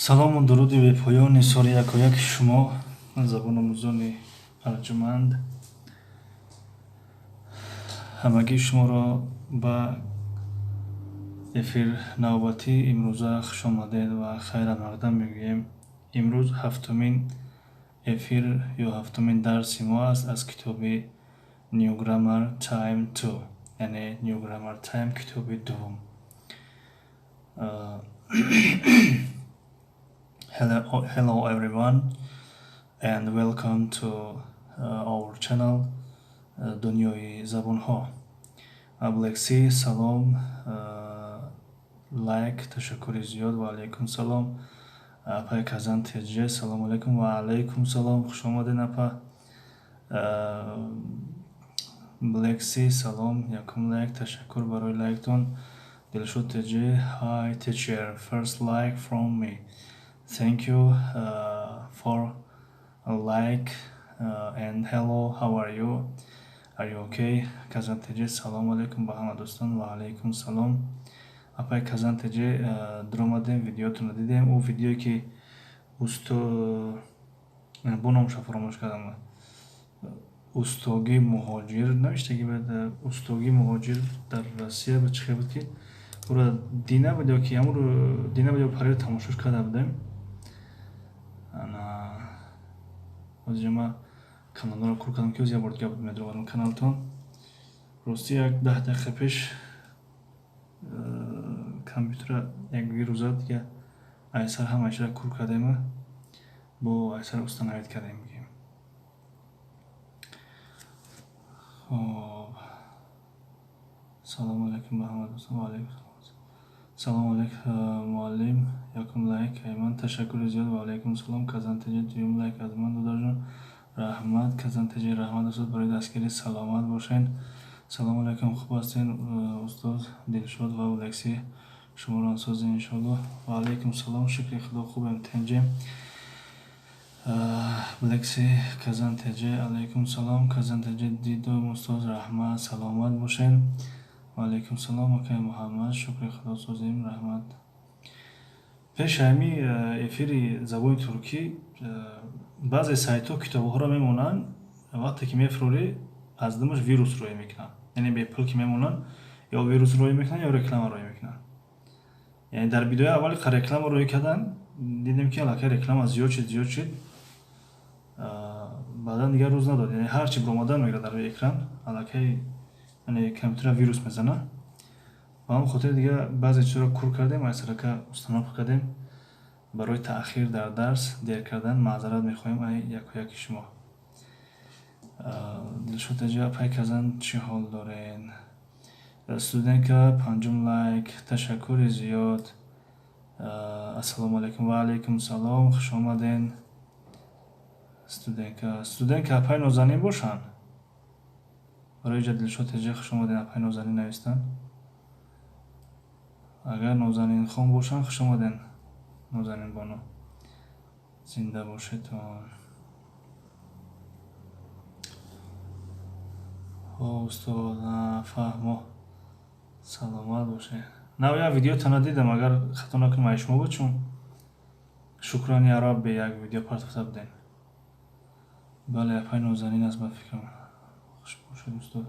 Салому дуруди бепоён нисори якояки шумо, забономӯзони арҷуманд. Ҳамагии шуморо ба эфир навбатии имрӯза хушомадед ва хайрамақдам мегӯем. Имрӯз ҳафтумин эфир ё ҳафтумин дарси мо аст аз китоби New Grammar Time 2, яъне New Grammar Time китоби дуввум. Hello everyone and welcome to our channel Дунёи забонҳо. Black Sea, салом, лайк, ташаккури зиёд, ва алайкум салом. Апаи Казан ТЖ, салому алайкум ва алайкум салом, хуш омадед, апа. Black Sea, салом, якум лайк, ташаккур барои лайктон. Дилшод ТЖ, hi teacher, first like from me. Thank you for a like and hello, how are you? Are you okay? Казан ТЖ, салому алайкум ба ҳама дӯстон ва алайкум салом. Апаи Казан ТЖ, дуромадем, видеотонро дидем. Ӯ видеое ки усто бо номша фаромӯш кардам. Устогии муҳоҷир навиштагӣ буд, устогии муҳоҷир дар Россия буд, чӣ хел буд ки ӯро дина буд ё ки ҳамонро дина буд ё париро тамошош карда будем. Ана ҳозир ма каналҳоро кур кардам, ки ҳозир як бор дига медуровардам каналтон. Ростӣ, як 10 дақиқа пеш компютера як вирус зад, дига айсар ҳамаашро кур кардем, бо айсар установить кардем. Хоб, салому алайкум ба ҳама дӯстон ва алайкум салом. Алайкум, муаллим, якум лайк айман, ташаккури зиёд ва алайкум салом. Казан ТЖ, дуюм лайк аз ман, додарҷон, раҳмат. Казан ТЖ, раҳмат, устод, барои дастгирӣ, саломат бошед. Салому алайкум, хуб ҳастед, устод Дилшод ва Олекси, шуморо ансозем, иншоаллоҳ. Ва алайкум салом, шукри Худо, хубем, тинҷем. Блекси, Казан ТЖ, алайкум салом. Казан ТЖ, дидом, устод, раҳмат, саломат бошед. Ва алайкум салом, акай Муҳаммад, шукри Худо, созем, раҳмат. Пеши ҳами эфири забони туркӣ баъзе сайтҳо китобҳоро мемонанд, вақте ки мефурорӣ, аз думаш вирус рӯй мекунанд. Яъне бепул ки мемонанд, ё вирус рӯй мекунанд, ё реклама рӯй мекунанд. Яъне дар бидоя аввали реклама рӯй кардан, дидем ки аллакай реклама зиёд шуд, зиёд шуд, баъдан дигар рӯз надод. Яъне ҳар чи биромадан мегирад дар рӯи экран, аллакай яъне компютера вирус мезанад. Ба ҳамон хотир дигар баъзе чизҳоро кур кардем, айсарака установка кардем. Барои таъхир дар дарс, дер кардан маъзарат мехоҳем ай якояки шумо. Дилшод ТЖ, апай Казан, чӣ ҳол доред? Студентка, панҷум лайк, ташаккури зиёд. Ассалому алайкум ва алайкум салом, хуш омадед. Студентка, студентка апай Нозанин бошанд? Барои ҷа Дилшод ТЖ, хуш омадед, апай Нозанин навистанд. Агар Нозанин хон бошанд, хуш омадед, Нозанин бону. Зинда бошедон. О, устод, фаҳмо. Саломат бошед. Нав як видеотона дидам, агар хато накунам, ай шумо буд, чун шукран я Рабби як видео партофта будем. Бале, апай Нозанин аст, ба фикрам. Хуш бошед, устод.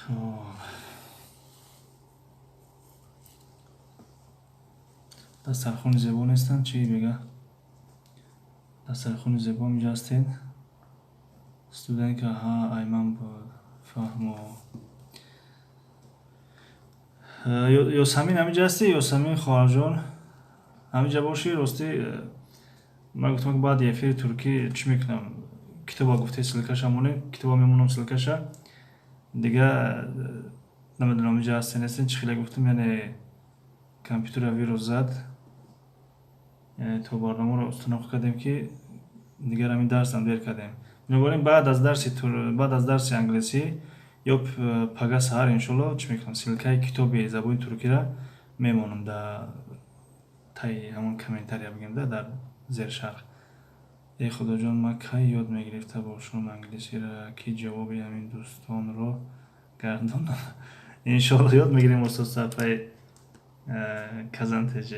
Хоб. Дастархони зебо нестанд, чӣ мега? Дастархони зебо инҷа ҳастед? Студентка, ҳа, айман буд. Фаҳмо. Ёсамин ҳаминҷа ҳастӣ? Ёсамин хоҳарҷон? Ҳаминҷа бошӣ, ростӣ ман гуфтам ки баъди эфири туркӣ чӣ мекунам? Китоба гуфтаи ссылкаша монем, китоба мемонам ссылкаша. Дига намедонам инҷа ҳастӣ нестӣ, чӣ хеле гуфтам, яъне компютера вирус зад. Яъне то барномаро установка кардем, ки дигар ҳамин дарсам дер кардем. Бинобар ин баъд аз дарси англисӣ ё пага саҳар, иншоалло, чӣ мекунам, ссылкаи китоби забони туркиро мемонам дар таи ҳамон комментария, бигем да, дар зершарҳ. Эй Худоҷон, ман кай ёд мегирифта бошам англисиро, ки ҷавоби ҳамин дӯстонро гардонам? Иншоалло, ёд мегирем, устод Сафаи. Казан ТЖ.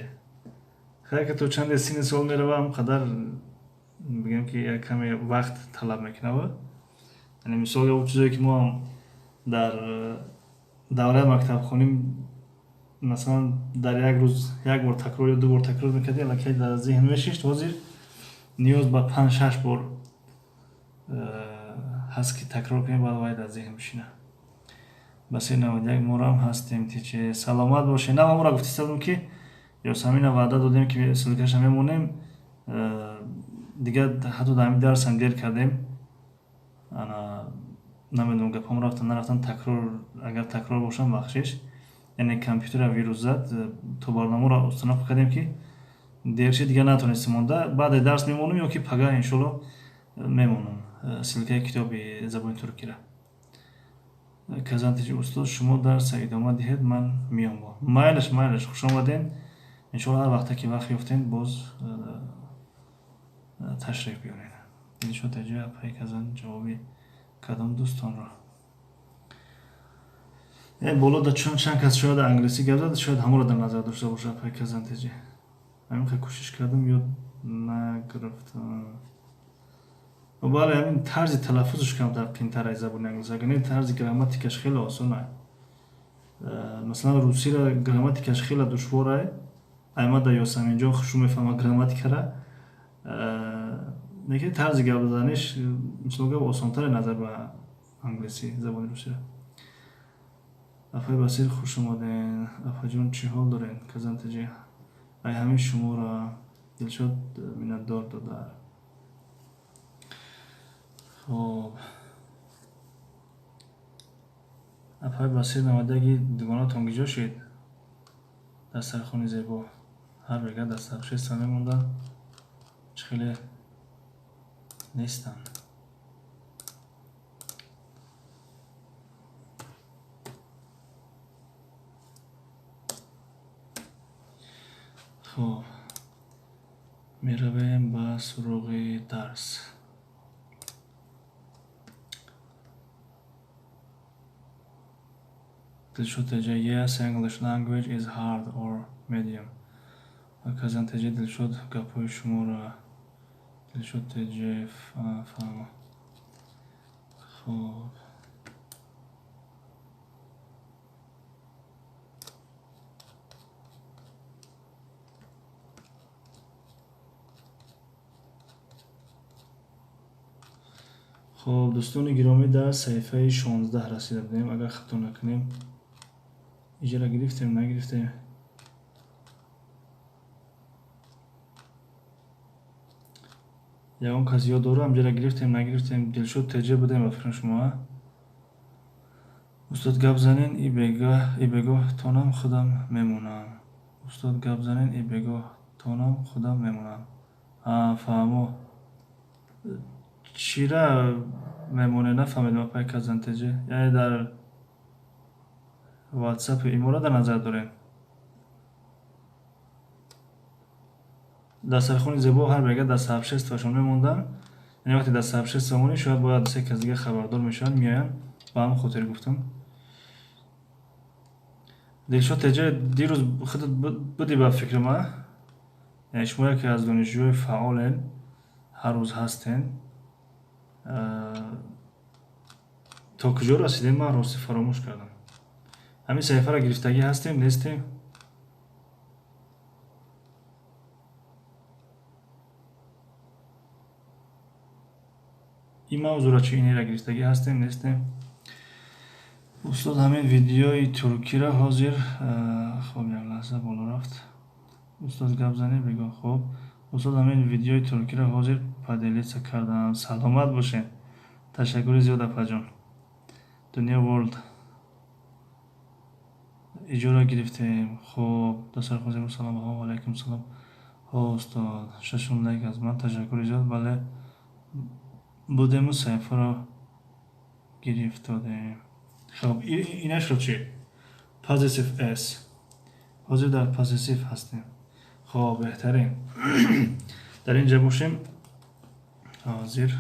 Хайр, ки то чанде синни сол мерава, ҳам қадар бигем, ки як каме вақт талаб мекунава. Яъне мисол, ё чизое ки мо ҳам дар давраи мактабхонӣ, масалан, дар як рӯз як бор такрор ё ду бор такрор мекардем, аллакай дар зеҳн мешишт. Ҳозир ниёз ба 5-6 бор ҳаст, ки такрор кунем, баъд вай дар зеҳн бишина. Басир 91 морам ҳастем, тиче, саломат бошед. На, мора гуфтистадум, ки Ёсамина ваъда додем, ки ссылкаша мемонем. Дигар ҳатто дар ҳамин дарсам дер кардем. Ана, намедонам, гапҳом рафтан нарафтан, такрор агар такрор бошам, бахшиш. Яъне компютера вирус зад, то барномаро установка кардем, ки дер шид, дигар натонистем монда. Баъде дарс мемонем ё ки пага, иншолло, мемонам ссылкаи китоби забони туркира. Казантичи, устод, шумо дарса идома диҳед, ман миём. Бо майлаш, майлаш, хуш омадем. Иншолло, ҳар вақте ки вақт ёфтем, боз ташриф биёред. Дилшод Теҷи, апаи Казан, ҷавоби кадом дӯстонро? Боло да чун чанд кас шояд англисӣ гап зад, шояд ҳамонро дар назар дошта бошад. Апаи Казан Теҷи, ҳамин хел кӯшиш кардам, ёд нагирифтам. Бале, ҳамин тарзи талаффузаш камтар қиинтар аз забони англисӣ, агар не, тарзи грамматикаш хеле осон. Масалан, русиро грамматикаш хеле душворае. Аймада Ёсаминҷон хушу мефаҳмад грамматикара, лекин тарзи гап заданиш, мисол гап, осонтаре назар ба англисӣ, забони русиро. Апаи Басир, хуш омаден. Апаҷон, чӣ ҳол дорен? Казан Теҷи, ай ҳамин шуморо. Дилшод, миннатдор, додар. Хоб, апаи Басир 91, дугонатон киҷо шид? Дастархони зебо, ҳар бега дастархшеста мемонданд, чӣ хеле нестанд. Хоб, меравем ба суроғи дарс. Дилшод Теҷа, yes, English language is hard or medium. Казан Теҷа, Дилшод, гапҳои шуморо. Дилшод Теҷа, фаҳмо. Хоб, хоб, дӯстони гиромӣ, дар саҳифаи 16 расида будем, агар хато накунем. Иҷора гирифтем, нагирифтем? Ягон кас ёд дорам, иҷора гирифтем, нагирифтем? Дилшод Теҷа будем ба фикрам шумо. Устод, гап занен, и бегоҳ тонам худам мемонам. Устод, гап занен, и бегоҳ тонам худам мемонам. Фаҳмо. Чира мемоне, нафаҳмидам, апай Казан Теҷа. Яъне дар ватсапи имора дар назар дорем? Дастархони зебо, ҳар бега дар сообществашон мемонданд. Яъне вақте дар сообщество монӣ, шояд бояд се кас дига хабардор мешаванд, меоянд. Ба ҳамин хотир гуфтам. Дилшод Теҷа, дирӯз худат будӣ ба фикри ман. Яъне шумо яке аз донишҷӯи фаъолен, ҳар рӯз ҳастен. То куҷо расидем, ман ростӣ фаромӯш кардам. Ҳамин саҳифаро гирифтагӣ ҳастем, нестем? Ин мавзӯъро чӣ, инера гирифтагӣ ҳастем, нестем? Устод, ҳамин видеои туркиро ҳозир. Хоб, як лаҳза, боло рафт. Устод, гап занед, бигӯ. Хоб, устод, ҳамин видеои туркиро ҳозир поделиться кардам. Саломат бошед, ташаккури зиёд, апаҷон. Дунё World, иҷора гирифтем. Хоб, дастархон зебо, салом. Алайкум салом. Ҳо, устод, шашум лайк аз ман, ташаккури зиёд. Бале, будему, саҳифаро гирифтодем. Хоб, инашро чӣ? Possessive s. Ҳозир дар possessive ҳастем. Хоб, беҳтарин, дар ин ҷа бошем. Ҳозир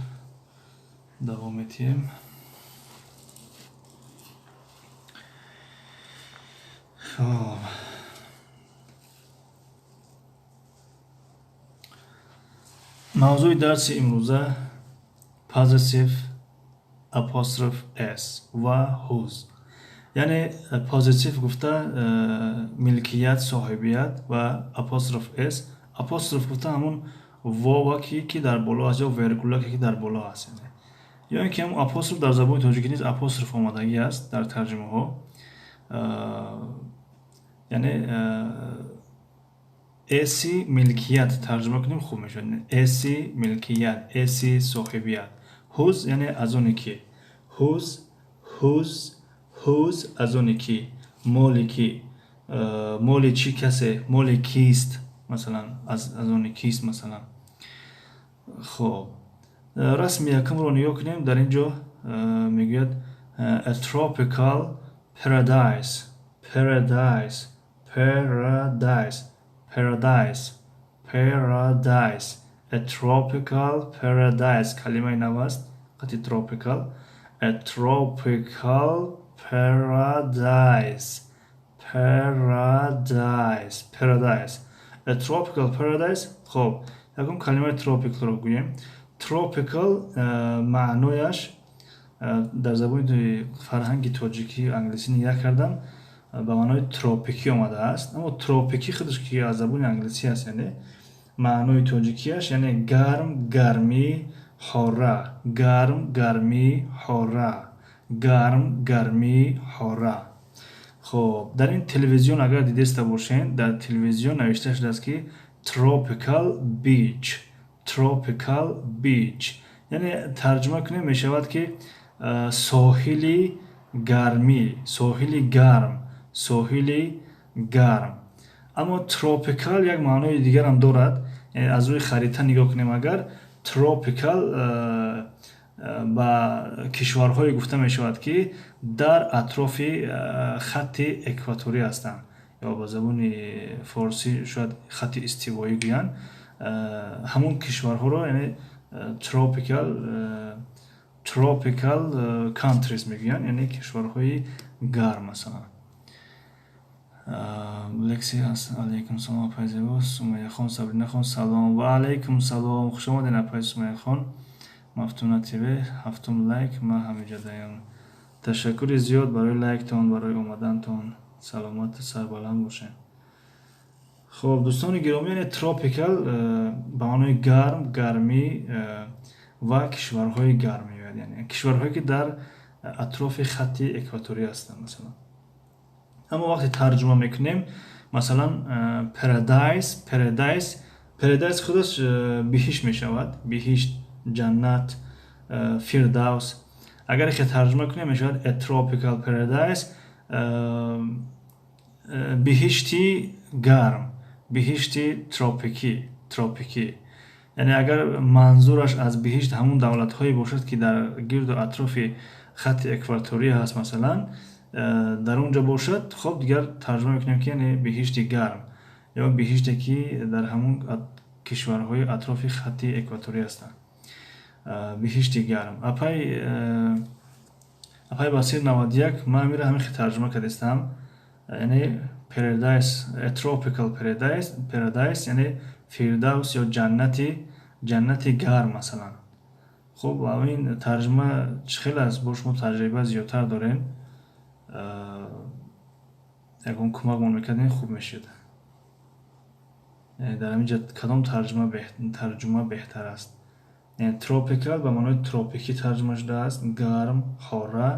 давом медиҳем. Хоб. Мавзӯи дарси имрӯза possessive apostrophe s ва whose. Яъне possessive гуфта милкият, соҳибият ва apostrophe s. Апостроф гуфта ҳамон воваки, ки дар боло аст, ё вергулаке, ки дар боло аст. Ё ин ки ҳамон апостроф дар забони тоҷикӣ низ апостроф омадагӣ аст дар тарҷумаҳо. Яъне s-и милкият тарҷума кунем, хуб мешавад. S-и милкият, s-и соҳибият. Whose яъне аз оне ки. Whose, whose, whose аз оне ки, моли ки, моли чӣ касе, моли кист, масалан, аз оне кист, масалан. Хоб, расми якумро нигоҳ кунем. Дар ин ҷо мегӯяд a tropical paradise, paradise, paradise, paradise, paradise, a tropical paradise. Калимаи нав аст, қати tropical. A tropical paradise, paradise, paradise, a tropical paradise. Хоб, якум калимаи tropical-ро гӯем. Tropical маънояш дар забони фарҳанги тоҷикӣ англисӣ нигоҳ кардам, ба маънои тропикӣ омадааст. Аммо тропикӣ худаш ки аз забони англисӣ аст, яъне маънои тоҷикиаш яъне гарм, гармӣ, ҳора, гарм, гармӣ, ҳора, гарм, гармӣ, ҳора. Хоб, дар ин телевизион агар дидаста бошед, дар телевизион навишта шудааст, ки tropical beach, tropical beach. Яъне тарҷума кунем, мешавад, ки соҳили гармӣ, соҳили гарм, соҳили гарм. Аммо tropical як маънои дигарам дорад. Яъне аз рӯи харита нигоҳ кунем агар, tropical ба кишварҳое гуфта мешавад, ки дар атрофи хатти экваторӣ ҳастанд, ё ба забони форсӣ шояд хатти истивоӣ гӯянд. Ҳамон кишварҳоро яъне tropical countries мегӯянд, яъне кишварҳои гарм, масалан. Лекси, алайкум салом, апай зебо Сумайяхон, Сабринахон, салом. Ва алайкум салом, хуш омадед, апай Сумайяхон. Мафтуна ТВ, ҳафтум лайк, ман ҳамиҷадаям. Ташаккури зиёд барои лайктон, барои омадантон. Саломату сарбаланд бошед. Хоб, дӯстони гиромӣ, яъне tropical ба маънои гарм, гармӣ ва кишварҳои гарм меояд, яъне кишварҳое, ки дар атрофи хатти экваторӣ ҳастанд, масалан. Аммо вақте тарҷума мекунем, масалан, paradise, paradise, paradise худаш биҳишт мешавад, биҳишт, ҷаннат, фирдавс. Агар ихе тарҷума кунем, мешавад a tropical paradise, биҳишти гарм, биҳишти тропикӣ, тропикӣ. Яъне агар манзураш аз биҳишт ҳамон давлатҳое бошад, ки дар гирду атрофи хатти экваторӣ ҳаст, масалан, дар он ҷо бошад, хоб, дигар тарҷума мекунем, ки яъне биҳишти гарм ё биҳиште, ки дар ҳамон кишварҳои атрофи хатти экваторӣ ҳастанд, биҳишти гарм. Апай Басир 91, ман амира ҳамин хел тарҷума кардистам, яъне paradise, tropical paradise, paradise яъне фирдавс ё ҷаннати гарм, масалан. Хуб, ин тарҷума чӣ хел аст? Бо шумо таҷриба зиёдтар дорем, ягон кӯмакмон мекардем, хуб мешуд. Дар ҳамин ҷа кадом тарҷума беҳтар аст? Яъне tropical ба маънои тропикӣ тарҷума шудааст, гарм, ҳора,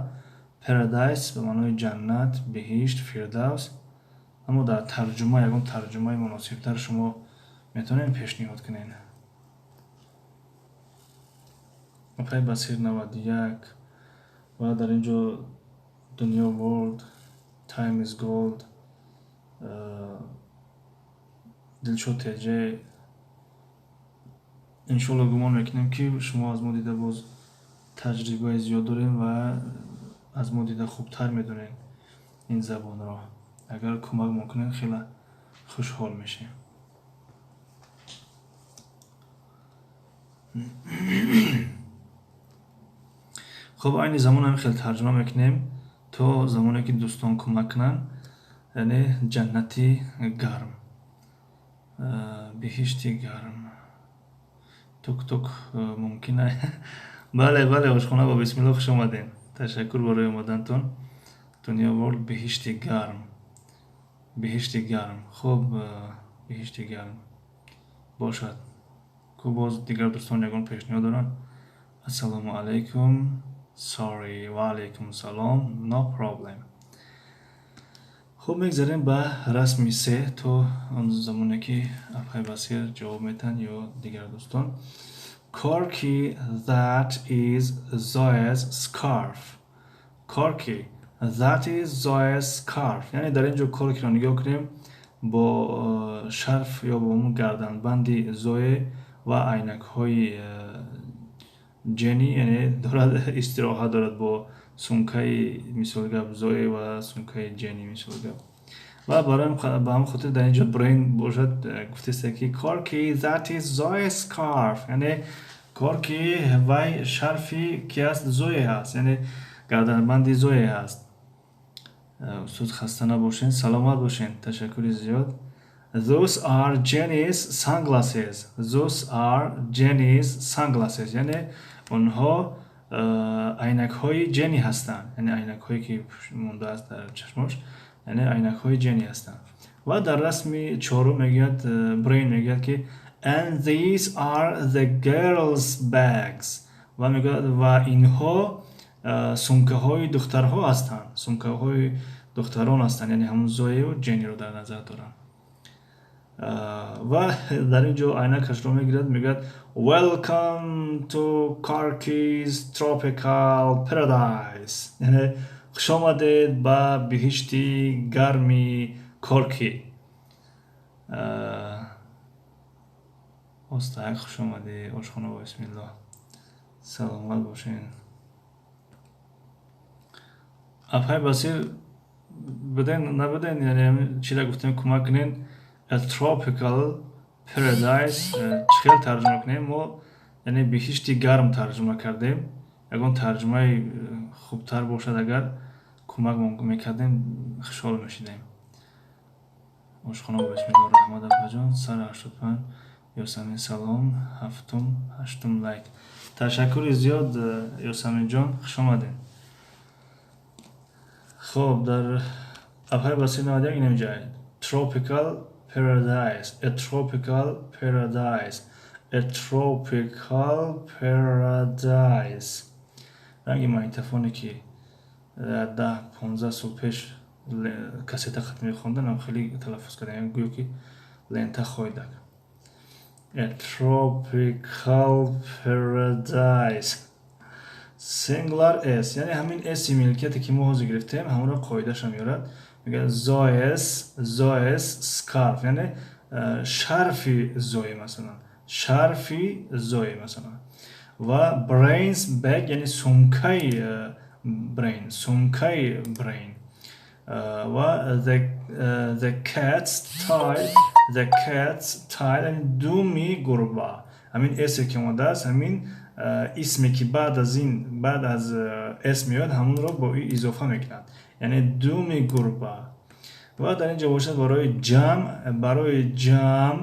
paradise ба маънои ҷаннат, биҳишт, фирдавс. Аммо дар тарҷума ягон тарҷумаи муносибтар шумо метавонед пешниҳод кунед? Апай Басир 91 ва дар ин ҷо Дунё World, Time is Gold, Дилшод ТЖ. Иншоалло, гумон мекунем, ки шумо аз мо дида боз таҷрибаи зиёд дорем ва аз мо дида хубтар медонед ин забонро. Агар кӯмакмон кунед, хеле хушҳол мешавем. Хуб, айни замон ҳамин хел тарҷума мекунем то замоне ки дӯстон кӯмак кунанд, яъне ҷаннати гарм, биҳишти гарм. Тук-тук мумкин. Бале, бале, ошхона ба бисмилло, хуш омадем. Ташаккур барои омадантон. Дунё World, биҳишти гарм. Биҳишти гарм. Хуб, биҳишти гарм. Бошад. Ку боз дигар дӯстон ягон пешниҳод доранд? Ассалому алайкум. Sorry, ва алайкум салом. No problem. Хуб, мегзарем ба расми се то он замоне ки апай Басир ҷавоб метаҳанд ё дигар дӯстон. Corky, that is Zoe's scarf. Corky, that is Zoe's scarf. Яъне дар ин ҷо Коркиро нигоҳ кунем, бо шарф ё бо он гарданбанди Зое ва айнакҳои Ҷенни, яъне дорад, истироҳат дорад бо сумкаи, мисол гап, Зое ва сумкаи Ҷенни, мисол гап. Ва барои ба ҳамин хотир дар ин ҷо Брейн бошад, гуфтеста, ки "Corky, that is Zoe's scarf", яъне Корки, вай шарфи ки аст? Зое ҳаст, яъне гарданбанди Зое ҳаст. Устод, хаста набошен, саломат бошен, ташаккури зиёд. Those are Jenny's sunglasses. Those are Jenny's sunglasses. Яъне онҳо айнакҳои Ҷенни ҳастанд, яъне айнакҳое ки мондааст дар чашмош, яъне айнакҳои Ҷенни ҳастанд. Ва дар расми чорум мегӯяд, Брейн мегӯяд, ки "And these are the girls' bags", ва мегӯяд, ва инҳо сумкаҳои духтарҳо ҳастанд, сумкаҳои духтарон ҳастанд, яъне ҳамун Зоеу Ҷенниро дар назар доранд. Ва дар ин ҷо айнакашро мегирад, мегӯяд: "Welcome to Corky's tropical paradise", яъне хушомадед ба биҳишти гарми Корки. Остаяк, хушомадӣ, ошхона ба бисмилло, саломат бошен. Апай Басир, буден, набуден, яъне чира гуфтем, кӯмак кунен. A tropical paradise чӣ хел тарҷума кунем мо? Яъне биҳишти гарм тарҷума кардем. Ягон тарҷумаи хубтар бошад, агар кӯмак мекардем, хушҳол мешудем. Ошхона ба бисмилло, раҳмат, апаҷон. Сара 85. Ёсамин, салом. Ҳафтум, ҳаштум лайк. Ташаккури зиёд, Ёсаминҷон, хушомадед. Хуб, дар апай Басир 91 инамҷа tropical paradise, a tropical paradise, a tropical paradise. Ранги магнитофоне ки 10-15 сол пеш кассета хат мехондан, хеле талаффуз кардем, гӯё ки лента хойдак. A tropical paradise. Singular s, яъне ҳамин s милкияте ки мо ҳозир гирифтем, ҳамонро қоидаша меорад, мегӯяд Zoe's scarf, яъне шарфи Зое, масалан, шарфи Зое, масалан. Ва Brain's bag, яъне сумкаи Брейн, сумкаи Брейн. Ва the cat's tail, the cat's tail, яъне думи гурба. Ҳамин s ки омадааст, ҳамин исме ки баъд аз ин, баъд аз s меояд, ҳамонро бо и изофа мекунад, яъне думи гурба. Ва дар ин ҷо бошад, барои ҷамъ, барои ҷамъ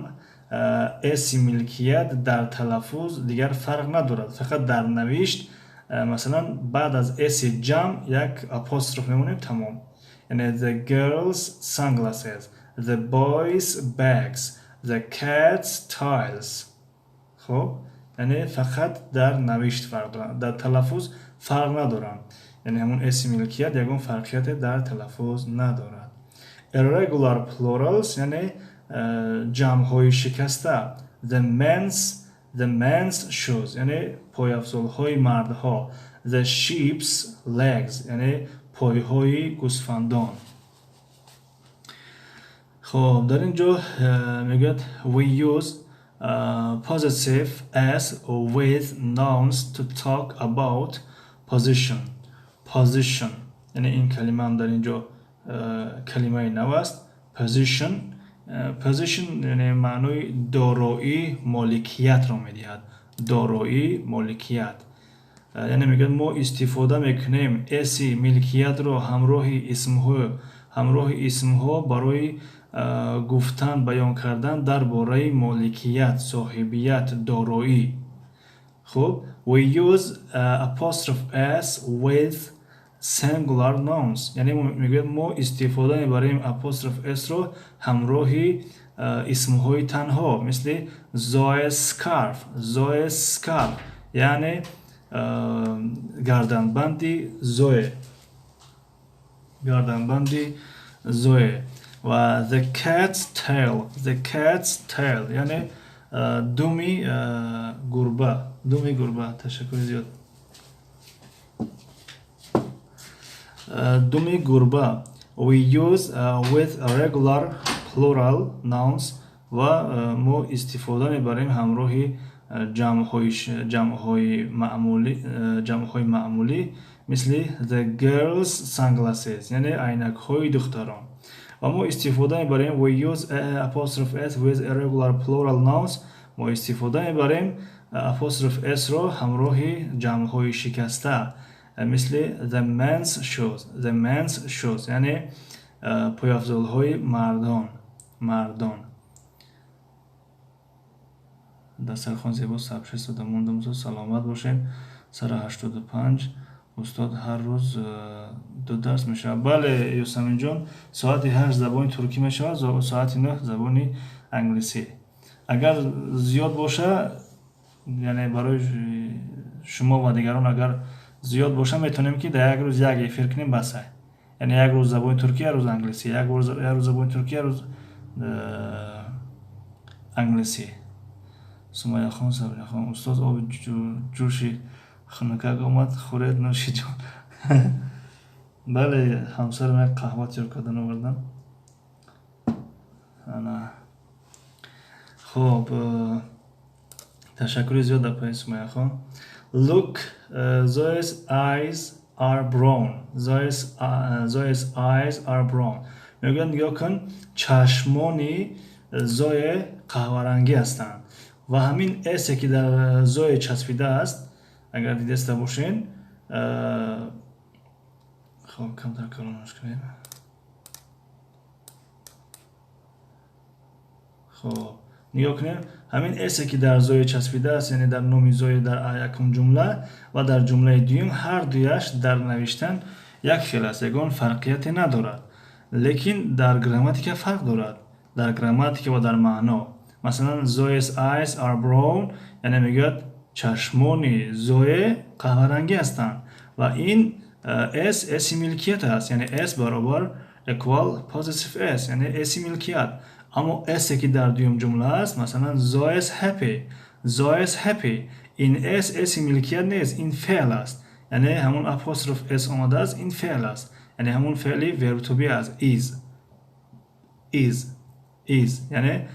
s милкият дар талаффуз дигар фарқ надорад, фақат дар навишт, масалан, баъд аз s ҷамъ як апостроф мемонем, тамом. Яъне the girls' sunglasses, the boys' bags, the cats' tails. Хуб, яъне фақат дар навишт фарқ доранд, дар талаффуз фарқ надоранд, яъне ҳамон s милкият ягон фарқияте дар талаффуз надорад. Irregular plurals, яъне ҷамъҳои шикаста. The men's shoes, яъне пойафзолҳои мардҳо. The sheep's legs, яъне пойҳои гӯсфандон. Хоб, дар ин ҷо мегӯяд: we use possessive s with nouns to talk about possession. Possession, яъне ин калимаам дар ин ҷо калимаи нав аст. Possession. Possession яъне маънои дороӣ, моликиятро медиҳад, дороӣ, моликият. Яъне мегӯяд, мо истифода мекунем s милкиятро ҳамроҳи исмҳо, ҳамроҳи исмҳо барои гуфтан, баён кардан дар бораи моликият, соҳибият, дороӣ. Хуб, we use apostrophe s with singular nouns. Яъне мегӯяд, мо истифода мебарем apostrophe s-ро ҳамроҳи исмҳои танҳо, мисли Zoe's scarf, Zoe's scarf, яъне гарданбанди Зое, гарданбанди Зое, ва the cat's tail, the cat's tail, яъне думи гурба, думи гурба. Ташаккури зиёд. Думи гурба. We use with regular plural nouns, ва мо истифода мебарем ҳамроҳи ҷамъҳои маъмулӣ, мисли the girls' sunglasses, яъне айнакҳои духтарон. Ва мо истифода мебарем, we use apostrophe s with irregular plural nouns, мо истифода мебарем apostrophe s-ро ҳамроҳи ҷамъҳои шикаста, мисли the men's shoes, the men's shoes, яъне пойафзолҳои мардон, мардон. Дастархон зебо сабшистода мондам, саломат бошед. Сара 85. Устод, ҳар рӯз ду дарс мешавад? Бале, Юсаминҷон, соати 8 забони туркӣ мешавад, соати 9 забони англисӣ. Агар зиёд боша, яъне барои шумо ва дигарон агар зиёд боша, метавонем, ки дар як рӯз як эфир кунем, басай. Яъне як рӯз забони туркӣ, як рӯз англисӣ, як рӯз забони туркӣ, як рӯз англисӣ. Сумайяхон, Сабринахон, устоз, оби ҷӯши хунукак омад, хӯред, нӯши ҷон. Бале, ҳамсарам як қаҳва тайёр кардан овардан. Ана, хуб, ташаккури зиёд, апаи Сумайяхон. Look, Zoe's eyes are brown. Zoe's eyes are brown. Мегӯяд, нигоҳ кун, чашмони Зое қаҳварангӣ ҳастанд. Ва ҳамин s ки дар Зое часпидааст, агар дидаста бошед, хоб, камтар калонаш кунем. Хоб, нигоҳ кунем, ҳамин s ки дар Зое часпидааст, яъне дар номи Зое дар якум ҷумла ва дар ҷумлаи дуюм, ҳар дуяш дар навиштан як хел аст, ягон фарқияте надорад, лекин дар грамматика фарқ дорад, дар грамматика ва дар маъно. Масалан, Zoe's eyes are brown, яъне мегӯяд, чашмони Зое қаҳварангӣ ҳастанд, ва ин s s милкият аст, яъне s баробар equal possessive s, яъне s милкият. Аммо s ки дар дуюм ҷумла аст, масалан, Zoe's happy, Zoe's happy, ин s s милкият нест, ин феъл аст, яъне ҳамон апостроф s омадааст, ин феъл аст, яъне ҳамон феъли verb to be аст, is, is, is, яъне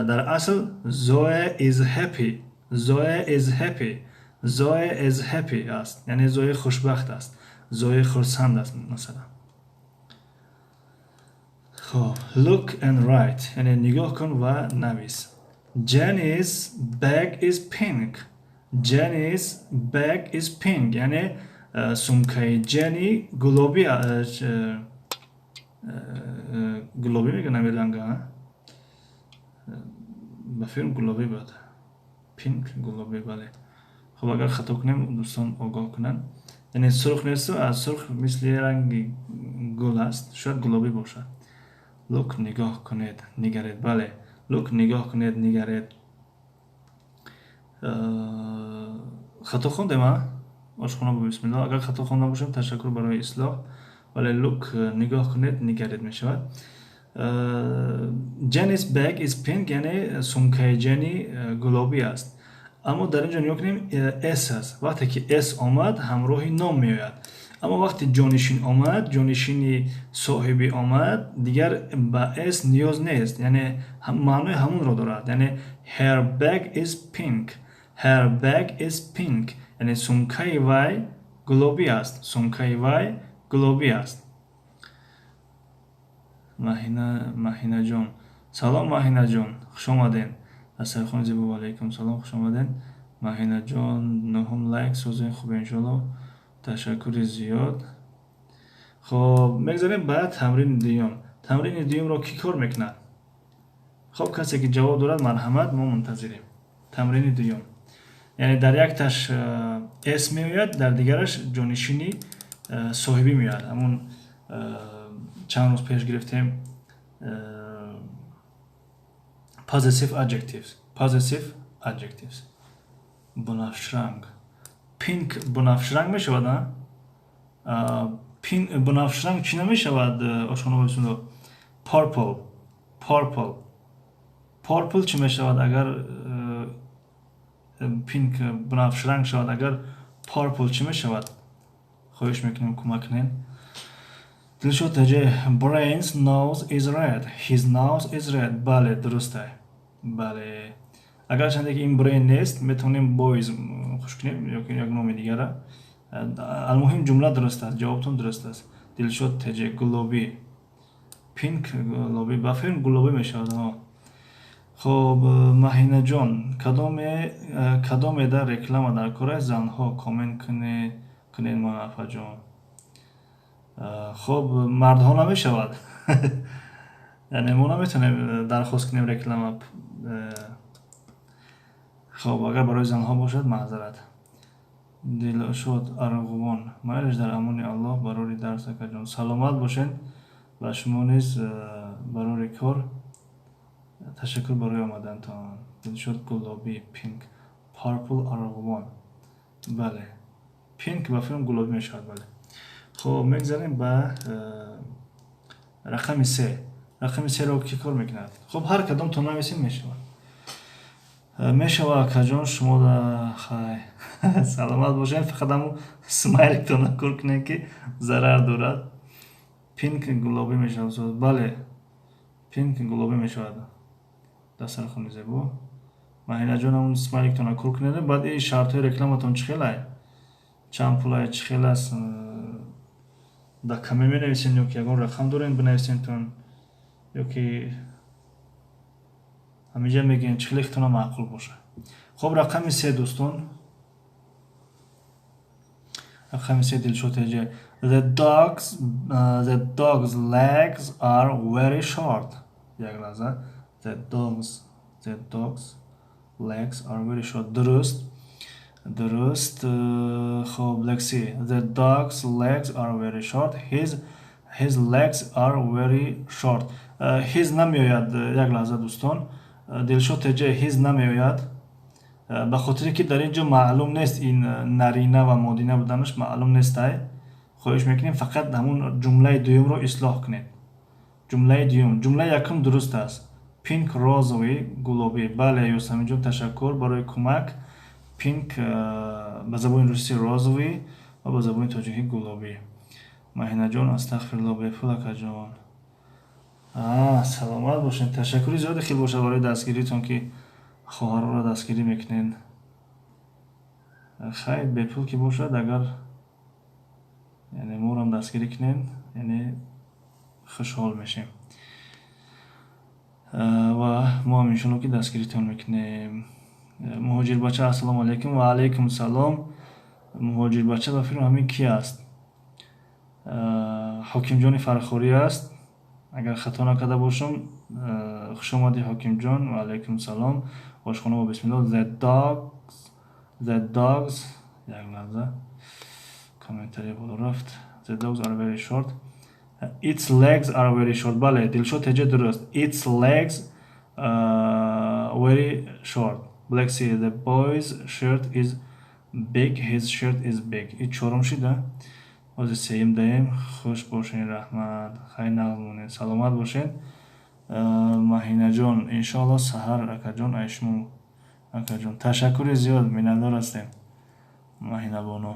дар асл Zoe is happy, Zoe is happy, Zoe is happy аст, яъне Зое хушбахт аст, Зое хурсанд аст, масалан. Хоб, look and write, яъне нигоҳ кун ва навис. Jenny's bag is pink. Jenny's bag is pink, яъне сумкаи Jenny гулобӣ, гулобӣ мегӯянд ҳамин ранга, ба филм гулобӣ буд, pink, гулобӣ, бале. Хуб, агар хато кунем, дӯстон огоҳ кунанд. Яъне сурх несту, аз сурх мисли ранги гул аст, шояд гулобӣ бошад. Look, нигоҳ кунед, нигаред, бале, look, нигоҳ кунед, нигаред. Хато хондем, а ошхона бо бисмилло, агар хато хонда бошем, ташаккур барои ислоҳ. Бале, look, нигоҳ кунед, нигаред мешавад. Jenny's bag is pink, яъне сумкаи Jenny гулобӣ аст. Аммо дар ин ҷо нигоҳ кунем, s аст. Вақте ки s омад, ҳамроҳи ном меояд, аммо вақте ҷонишин омад, ҷонишини соҳибӣ омад, дигар ба s ниёз нест, яъне маънои ҳамонро дорад, яъне her bag is pink, her bag is pink, яъне сумкаи вай гулобӣ аст, сумкаи вай гулобӣ аст. Маҳина, Маҳинаҷон, салом, Маҳинаҷон, хуш омаден. Дастархони зебо, ваалайкум салом, хуш омаден, Маҳинаҷон. Нуҳум лайк созен, хуб, иншоалло, ташаккури зиёд. Хоб, мегзарем ба тамрини дуюм. Тамрини дуюмро кӣ кор мекунад? Хоб, касе ки ҷавоб дорад, марҳамат, мо мунтазирем. Тамрини дуюм. Яъне дар якташ s меояд, дар дигараш ҷонишини соҳибӣ меояд. Ҳамун чанд рӯз пеш гирифтем possessive adjectives. Possessive adjectives. Бунафшранг. Pink бунафшранг мешавад, а? Pink бунафшранг чӣ намешавад, ошхона бисунду? Purple. Purple. Purple чӣ мешавад, агар pink бунафшранг шавад, агар purple чӣ мешавад? Хоҳиш мекунем, кӯмак кунед. Дилшод таҷе, Brain's nose is red. His nose is red. Бале, дуруст. Бале. Агарчанде ки ин brain нест, метавонем boys хуш кунем ё як номи дигара. Алмуҳим, ҷумла дуруст аст, ҷавобтон дуруст аст. Дилшод теҷе, гулобӣ. Pink гулобӣ, ба филм гулобӣ мешавад. Хоб, Маҳинаҷон, кадомеда реклама дар кор аст? Занҳо коммент кунед, ман апаҷон. Хоб, мардҳо намешавад, яъне мо наметавонем дархост кунем реклама. Хоб, агар барои занҳо бошад, маъзарат. Дилшод Арғувон, майлиш, дар амони Аллоҳ, барори дарс, акаҷон. Саломат бошед, ба шумо низ барори кор, ташаккур барои омадантон. Дилшод, гулобӣ, pink, purple, арғувон. Бале, pink ба филм гулобӣ мешавад, бале. Хоб, мегзарем ба рақами се. Рақами серо кӣ кор мекунад? Хоб, ҳар кадомтон нависем, мешавад. Мешава, акаҷон, шумо хай, саломат бошед, фақат ҳамун смайликтона кор кунед, ки зарар дорад. Pink гулобӣ мешавад, бале, pink гулобӣ мешавад. Дастархони зебо. Маҳинаҷон, ҳамун смайликтона кор кунед. Баъд и шартҳои рекламатон чӣ хелай, чанд пулай, чӣ хел аст, дар каме менависем ё ки ягон рақам дорем, бинависемтон, ё ки ҳаминҷа мегӯем, чӣ хеле хитона маъқул бошад. Хоб, рақами се, дӯстон, рақами се. Дилшод теҷе, the dog's legs are very short. Як лаҳза. The dog's legs are very short. Дуруст, дуруст. Хоб, лекси, the dog's legs are very short. His legs are very short. His намеояд. Як лаҳза, дӯстон. Дилшод теҷе, his намеояд, ба хотире ки дар ин ҷо маълум нест, ин нарина ва модина буданаш маълум нестай. Хоҳиш мекунем, фақат ҳамун ҷумлаи дуюмро ислоҳ кунед. Ҷумлаи дуюм, ҷумлаи якум дуруст аст. Pink, розовый, гулобӣ. Бале, Юсаминҷон, ташаккур барои кӯмак. Pink ба забони русӣ розовый ва ба забони тоҷикӣ гулобӣ. Маҳинаҷон, астағфирулло, бепул, акаҷон. Саломат бошед, ташаккури зиёде хел бошад барои дастгиритон, ки хоҳарҳоро дастгирӣ мекунед. Хайр, бепул ки бошад, агар яъне морам дастгирӣ кунед, яъне хушҳол мешем ва мо ҳам иншоалло ки дастгиритон мекунем. Муҳоҷирбача, ассалому алайкум. Ва алайкум салом. Муҳоҷирбача, ба филм ҳамин ки аст? Ҳокимҷони Фархорӣ аст, агар хато накарда бошам. Хушомадӣ, Ҳокимҷон, ва алайкум салом. Ошхона бо бисмилло. The dogs, як лаҳза, комментария боло рафт. The dogs are very short. Its legs are very short. Бале, Дилшод теҷа, дуруст. Its legs very short. Black Sea, the boy's shirt is big. His shirt is big. И чорум шида, ҳозир сеюм даем. Хуш бошед, раҳмат, хайр, нағз монед, саломат бошед. Маҳинаҷон, иншоалло саҳар, акаҷон, ай шумо, акаҷон, ташаккури зиёд, миннатдор ҳастем. Маҳинабоно,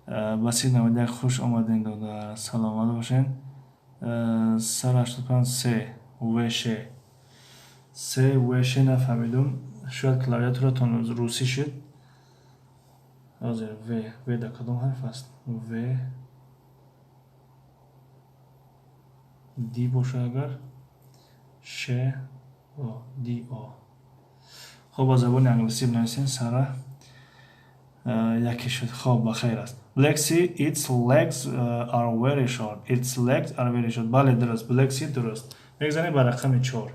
Басир 91, хуш омадем, додар, саломат бошед. Сар 85 се в ш се в ш, нафаҳмидум, шояд клавиатуратон русӣ шуд. Ҳозир, в дар кадом ҳарф аст? В д бошад, агар ш о д о. Хоб, ба забони англисӣ бинависем, сара яке шуд. Хоб, ба хайр аст. Black Sea, its legs are very short. Its legs are very short. Бале, дуруст, Black Sea, дуруст. Мегзанем ба рақами чор.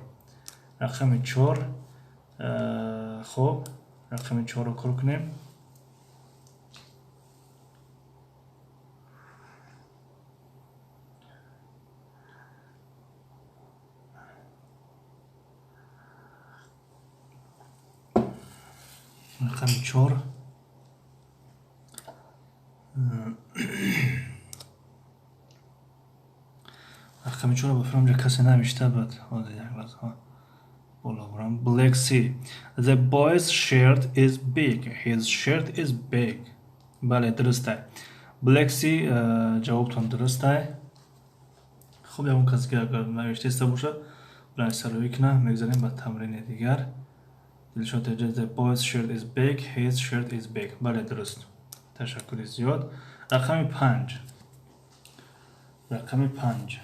Рақами чор. Хоб. Рақами 4-ро кор кунем. Рақами 4. Рақами 4 ба фикрам ҷа касе навишта буд. Ҳозир як лаҳза боло бурам. Black Sea. The boy's shirt is big. His shirt is big. Бале, дурустай. Black Sea, ҷавобтон дурустай. Хуб, ягон касе ки агар навиштаиста бошад, билан сароӣ кунад. Мегзарем ба тамрини дигар. Дилшод Эҷаз, the boy's shirt is big. His shirt is big. Бале, дуруст. Ташаккури зиёд. Рақами 5. Рақами 5.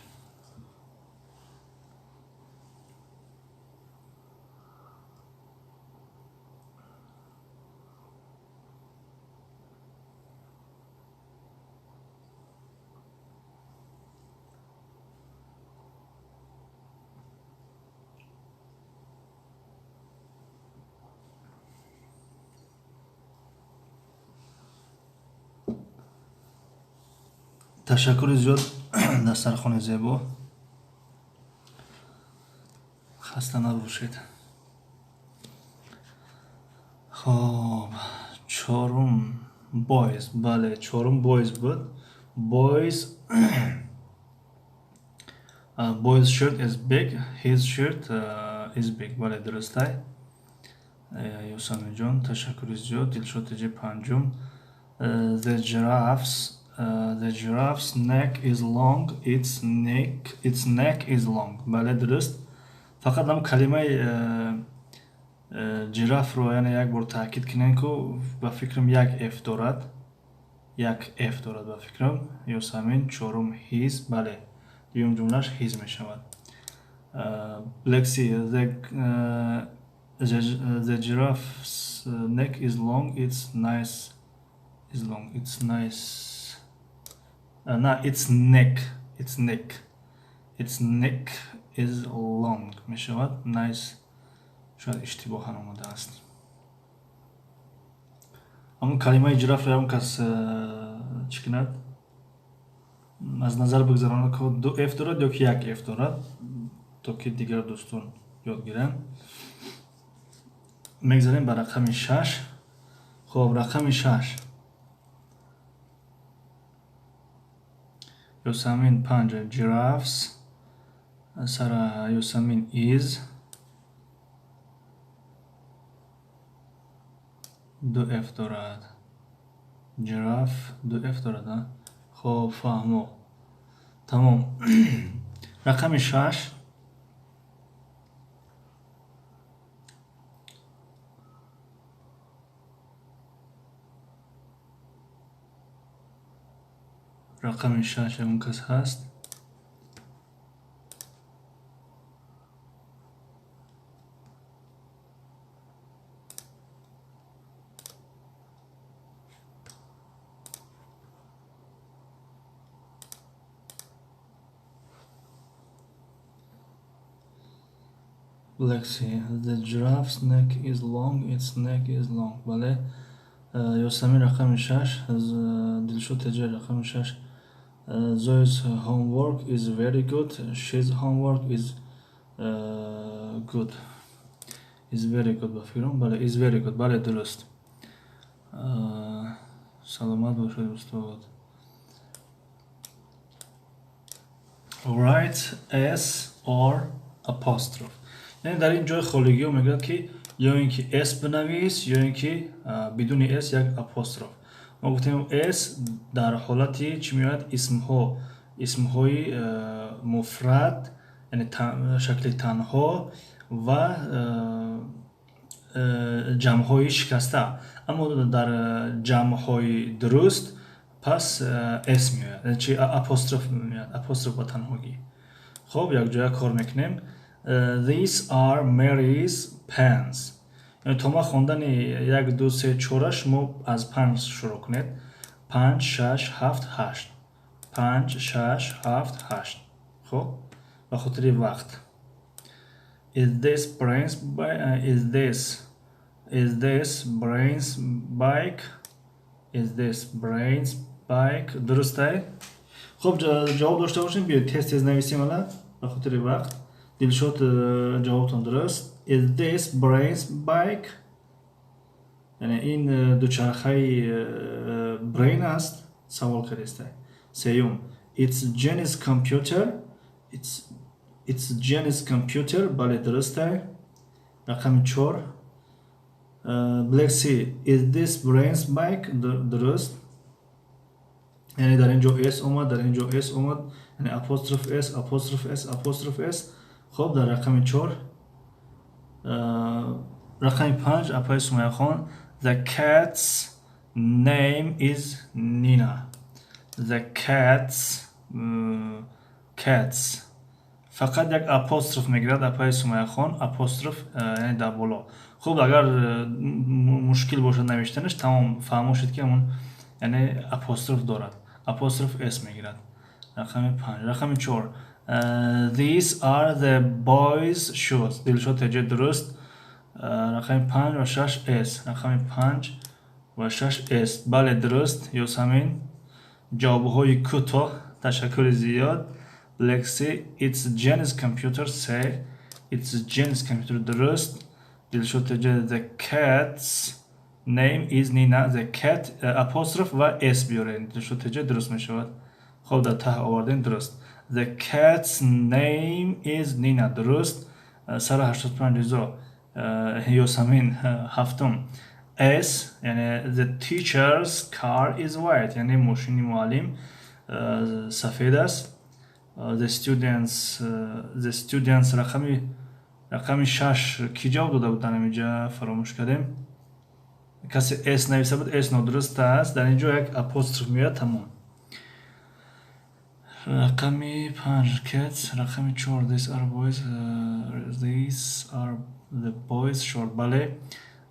Ташаккури зиёд, дастархони зебо. Хаста набошед. Хоб, чорум boys. Бале, чорум boys буд. Boys shirt is big. His shirt is big. Бале, дурустай. Юсамиҷон, ташаккури зиёд. Дилшод Теҷи, панҷум. The giraffe's neck is long. Its neck is long. Бале, дуруст. Фақат ҳам калимаи giraffe-ро, яъне як бор таъкид кунем, ку ба фикрам як f дорад. Як f дорад ба фикрам. Ёсамин, чорум his. Бале, дуюм ҷумлаш his мешавад. Black Sea. The giraffe's neck is long. It's nice. Is long. It's nice. На, its neck. Its neck. Its neck is long. Мешавад nice. Шояд иштибоҳан омадааст. Ҳамон калимаи giraffe-ро ягон кас чӣ кунад? Аз назар бигзаронад, ки ду f дорад ё ки як f дорад, то ки дигар дӯстон ёд гиранд. Мегзарем ба рақами 6. Хоб, рақами 6. Ёсамин, 5 giraffes. Сара Ёсамин, is. Ду f дорад. Giraffe ду f дорад, а? Хоб, фаҳмо. Тамом. Рақами 6. Рақами 6 ягон кас ҳаст? Black Sea. The giraffe's neck is long. Its neck is long. Бале, Ёсамин, рақами 6. Дилшод Теҷа, рақами 6. Zoe's homework is very good. She's homework is good. Is very good ба фикрам. Бале, is very good. Бале, дуруст. Саломат бошед, устод. Write S or apostrophe. Яъне дар ин ҷои холигиҳо мегӯяд, ки ё ин ки s бинавис, ё ин ки бидуни s як апостроф. Мо гуфтем, s дар ҳолати чӣ меояд? Исмҳо, исмҳои муфрад, яъне шакли танҳо ва ҷамъҳои шикаста. Аммо дар ҷамъҳои дуруст пас s меояд, чи апостроф меояд, апостроф ба танҳогӣ. Хоб, якҷоя кор мекунем. These are Mary's pens. Яъне то ма хондани як, ду, се, чора шумо аз панҷ шурӯъ кунед. Панҷ, шаш, ҳафт, ҳашт. Панҷ, шаш, ҳафт, ҳашт. Хоб, ба хотири вақт. Is this Is this Brain's bike? Is this Brain's bike? Дурустай. Хуб, ҷавоб дошта бошем, биёед тез тез нависем ала ба хотири вақт. Дилшод, ҷавобтон дуруст. Is this Brain's bike? Яъне ин дучархаи Брейн аст? Савол кардестай. Сеюм. It's Jenny's computer. It's Jenny's computer. Бале, дурустай. Рақами чор. Black Sea. Is this Brain's bike? Дуруст. Яъне дар ин ҷо S омад, дар ин ҷо S омад, яъне апостроф S, апостроф S, апостроф S. Хуб, дар рақами чор. Рақами панҷ, апаи Сумайяхон. The cat's name is Nina. The cat's фақат як апостроф мегирад, апаи Сумайяхон, апостроф, яъне дар боло. Хуб, агар мушкил бошад навиштанаш, тамом, фаҳмо шуд, ки ҳамон яъне апостроф дорад, апостроф S мегирад. Рақами панҷ. Рақами чор. These are the boys' shoes. Дилшод Теҷе, дуруст. Рақами панҷ ва шаш S. Рақами панҷ ва шаш S. Бале, дуруст. Ёсамин, ҷавобҳои кӯтоҳ, ташаккури зиёд. Black Sea. It's Jenny's computer. Се. It's Jenny's computer. Дуруст. Дилшод Теҷе. The cat's name is Nina. The cat, апостроф ва S биёред. Дилшод Теҷе, дуруст мешавад. Хуб, дар таҳ овардем, дуруст. The cat's name is Nina. Дуруст. Сара 85, Ризо. Ёсамин, ҳафтум. S, яъне the teacher's car is white. Яъне мошини муаллим сафед аст. The students, рақами шаш кӣ ҷавоб дода буд дар инҷа? Фаромӯш кардем. Касе S нависта буд, S нодуруст аст. Дар ин ҷо як апостроф меояд, тамом. Рақами панҷ cats, рақами чор these are the boys short. Бале,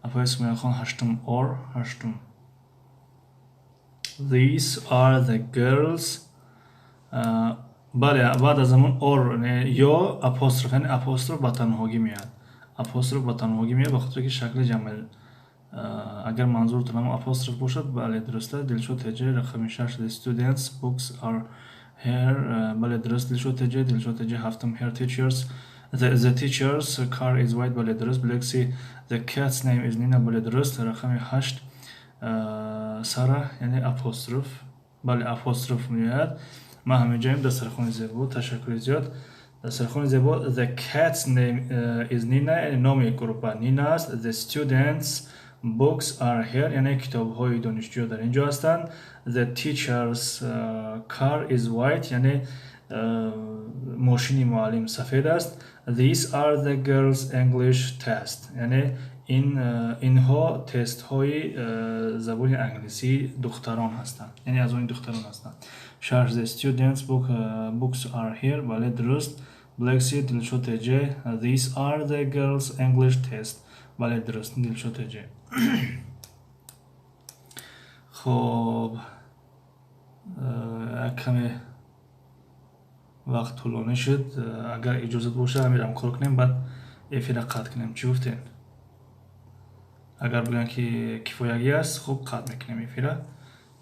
апои Сумайяхон, ҳаштум or, ҳаштум. These are the girls. Бале, баъд аз ҳамон or ё апостроф, яъне апостроф ба танҳогӣ меояд, апостроф ба танҳогӣ меояд, ба хотире ки шакли ҷамъ. Агар манзуртон ҳамон апостроф бошад, бале, дуруст аст. Дилшод Теҷе, рақами шаш. The students' books are here. Бале, дуруст, Дилшод Теҷе. Дилшод Теҷе, ҳафтум. Her teachers, the teacher's car is white. Бале, дуруст. Black Sea. The cat's name is Nina. Бале, дуруст. Рақами ҳашт, Сара, яъне апостроф, бале, апостроф меояд. Ман ҳаминҷоем. Дастархони зебо, ташаккури зиёд. Дастархони зебо. The cat's name is Nina, яъне номи гурба Нина аст. The students' books are here, яъне китобҳои донишҷӯ дар ин ҷо ҳастанд. The teacher's car is white, яъне мошини муаллим сафед аст. These are the girls' English test, яъне инҳо тестҳои забони англисии духтарон ҳастанд, яъне аз они духтарон ҳастанд. Шаш. The students' books are here. Бале, дуруст. Black Sea, Дилшод Теҷе. These are the girls' English test. Бале, дуруст, Дилшод Теҷе. Хоб, як каме вақт тӯлонӣ шуд. Агар иҷозат бошад, ҳамирам кор кунем, баъд эфира қатъ кунем. Чӣ гуфтем? Агар бигӯянд, ки кифоягӣ аст, хуб, қатъ мекунем эфира,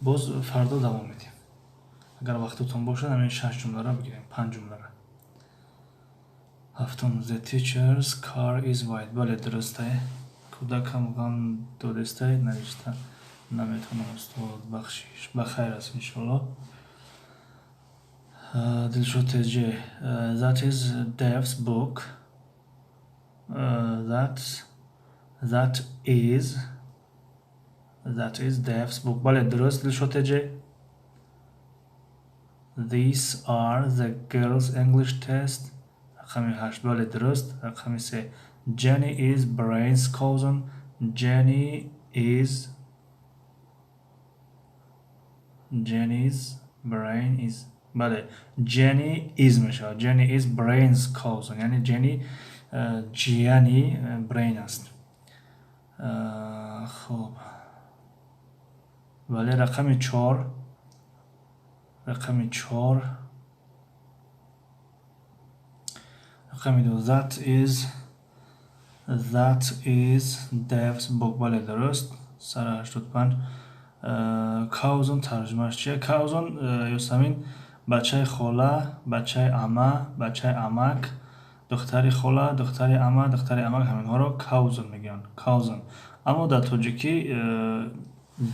боз фардо давом медиҳем. Агар вақтатон бошад, ҳамин шаш ҷумларо бигирем, панҷ ҷумларо. Ҳафтум. The teacher's car is white. Бале, дурустай. Кӯдакам ғам додестай, навишта наметавонам, устод, бахшиш. Ба хайр аст, иншоалло. Дилшод Теҷе. That is Dev's book. That is Dev's book. Бале, дуруст, Дилшод Теҷе. These are the girls' English test. Рақами ҳашт, бале, дуруст. Рақами се. Jenny is Brain's cousin. Jenny's Brain is, бале, Jenny is мешавад. Jenny is Brain's cousin, яъне Jenny ҷияни Brain аст. Хуб, бале, рақами чор, рақами чор, рақами ду. That is That is Dev's book. Бале, дуруст. Сара 85. Cousin тарҷумааш чия? Cousin, Ёсамин, бачаи хола, бачаи ама, бачаи амак, духтари хола, духтари ама, духтари амак, ҳаминҳоро cousin мегӯянд, cousin. Аммо дар тоҷикӣ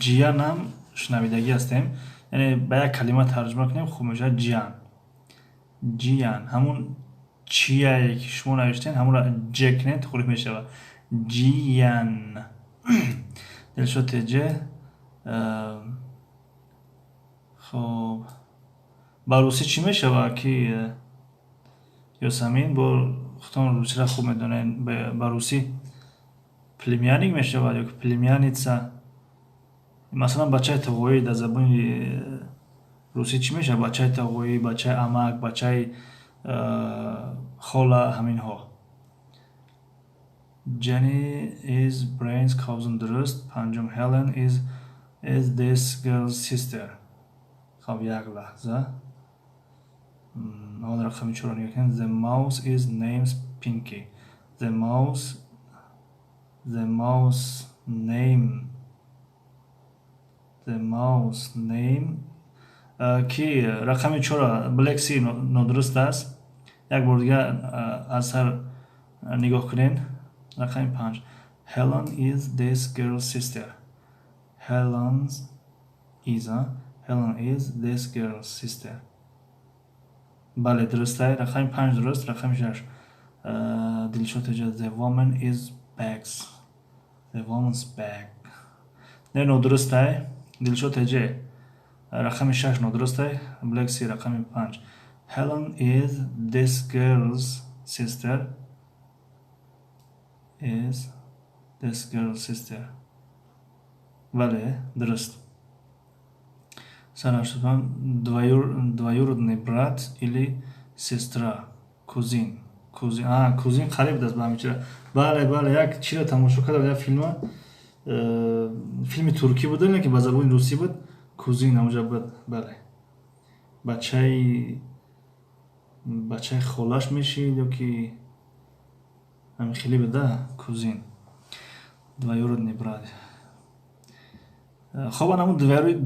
ҷиянам шунавидагӣ ҳастем, яъне ба як калима тарҷума кунем, хуб мешавад ҷиян. Ҷиян ҳамун чияе, ки шумо навиштем, ҳамонро ҷ кунед, туғри мешавад ҷиян. Дилшод Теҷе. Хоб, ба русӣ чӣ мешавад, ки Ёсамин, бо худтон русиро хуб медонед? Ба русӣ племянник мешавад ё племянница. Масалан, бачаи тоғоӣ дар забони русӣ чӣ мешавад? Бачаи тоғоӣ, бачаи амак, бачаи хола, ҳаминҳо. Jenny is Brian's cousin. Дуруст. Панҷум. Helen is this girl's sister. Хоб, як лаҳза. Ҳол рақами чорро нигоҳ кунем. The mouse is named Pinky. The mouse name, the mouse name. Ки рақами чора? Black Sea, нодуруст аст. Як бор дигар аз сар нигоҳ кунед. Рақами панҷ. Helen is this girl's sister. Helen's is, Helen is this girl's sister. Бале, дуруст ай, рақами панҷ дуруст. Рақами шаш, Дилшод Теҷа. The woman is bags, the woman's bag. Не, нодуруст ай. Дилшод Теҷе, рақами шаш нодуруст ай. Black Sea, рақами панҷ. Helen is this girl's sister, is this girl's sister. Бале, дуруст. Сара 85. Двоюродный брат или сестра. Кузин, кузин. А, кузин қариб аст ба ҳамин чира. Бале, бале, як чиро тамошо кардам, як филма, филми туркӣ буда, лекин ба забони русӣ буд. Кузин ҳамуҷа буд. Бале, бачаи холаш мешид ё ки ҳамин хеле буда. Кузин, двоюродный брат. Хоб, ан ҳамун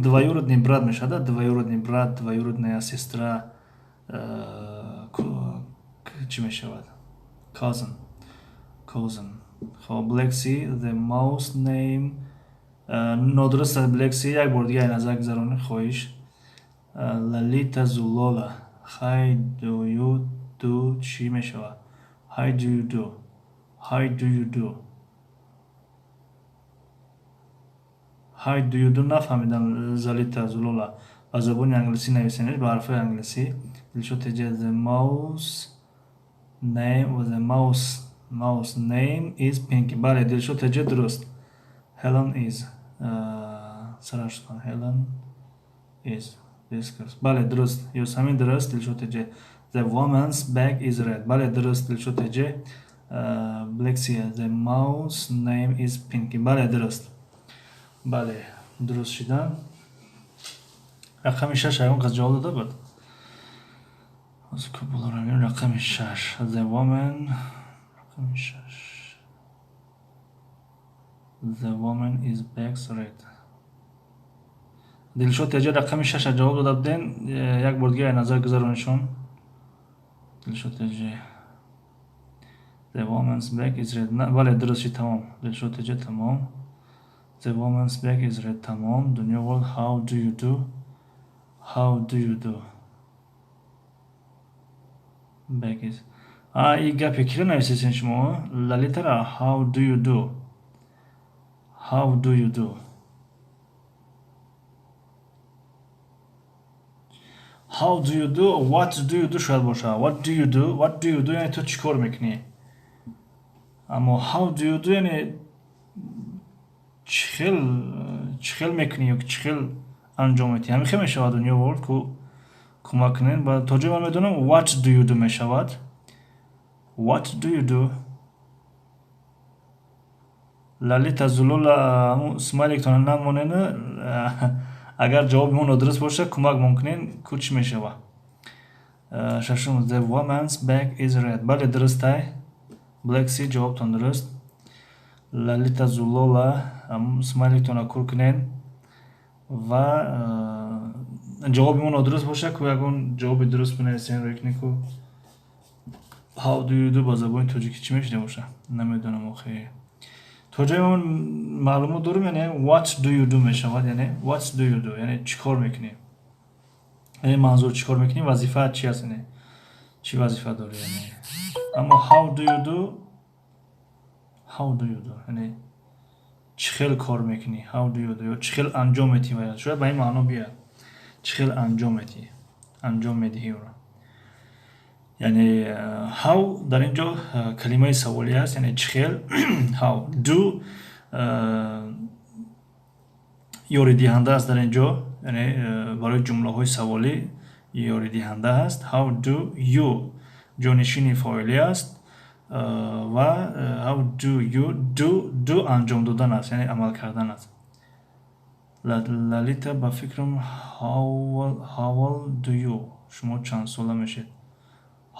двоюродный брат мешавад, двоюродный брат, двоюродная сестра чӣ мешавад? Cousin, cousin. Хоб, Black Sea, the mouse name нодуруст аст. Black Sea, як бор дигар назар гузаронӣ, хоҳиш. Лалита Зулола, hi do you do чӣ мешавад? Hi do you do, hi do you do, hi do you do. Нафаҳмидам, Залита Зулола, ба забони англисӣ нависенеш, ба ҳарфҳои англисӣ. Дилшод Теҷа, the mouse name, the mouse name is Pinky. Бале, Дилшод Теҷа, дуруст. Helen is, сараш, Helen is this girl. Бале, дуруст, Ёсамин, дуруст. Дилшод Теҷа, the woman's bag is red. Бале, дуруст, Дилшод Теҷа. Black Sea, the mouse name is Pinky. Бале, дуруст. Бале, дуруст шидан. Рақами шаш ягон кас ҷавоб дода буд? Рақами шаш, the woman, рақами шаш, the woman is bags red. Дилшод Теҷа, рақами шаша ҷавоб дода буден, як бор дигар назар гузаронишон. Дилшод Теҷа, the woman's bag is red. Бале, дуруст шид, тамом. Дилшод Теҷа, тамом. The woman's bag is red, тамом. Дунё World, how do you do, how do you do, bag is. А, и гапе киро нависесен шумо, Лалитара? How do you do, how do you do, how do you do, what do you do шояд бошад. What do you do, what do you do, яъне ту чӣ кор мекунӣ. Аммо how do you do, яъне чӣ хел мекунӣ ё чӣ хел анҷом медиҳӣ, ҳамин хел мешавад. Дунё World, ку кӯмак кунед. То ҷое ман медонам, what do you do мешавад. What do you do. Лалита Зулола, ҳамун смайликтона намонед. Агар ҷавоби мо нодуруст бошад, кӯмакмон кунед, ку чӣ мешавад. Шашум, the woman's bag is red. Бале, дурустай. Black Sea, ҷавобтон дуруст. Лалита Зулола, смайликтона кур кунен ва ҷавоби мо нодуруст боша, ку ягон ҷавоби дуруст бинависен, рӯй кунед ку. How do you do ба забони тоҷикӣ чӣ мешида боша? Намедонам охе. То ҷое ман маълумот дорам, яъне what do you do мешавад, яъне what do you do, яъне чӣ кор мекунӣ? Яъне манзур чӣ кор мекунӣ, вазифаат чи аст, яъне чӣ вазифа дорӣ, яъне. Аммо how do you do, how do you do, яъне чӣ хел кор мекунӣ, how do you do, ё чӣ хел анҷом медиҳӣ, ва шояд ба ин маъно биёяд. Чӣ хел анҷом медиҳӣ, анҷом медиҳӣ ӯро. Яъне how дар ин ҷо калимаи саволӣ аст, яъне чӣ хел, how do ёридиҳанда аст дар ин ҷо, яъне барои ҷумлаҳои саволӣ ёридиҳанда аст. How do you ҷонишини фоилӣ аст ва how do you do, do анҷом додан аст, яъне амал кардан аст. Лалита, ба фикрам how old do you, шумо чанд сола мешед?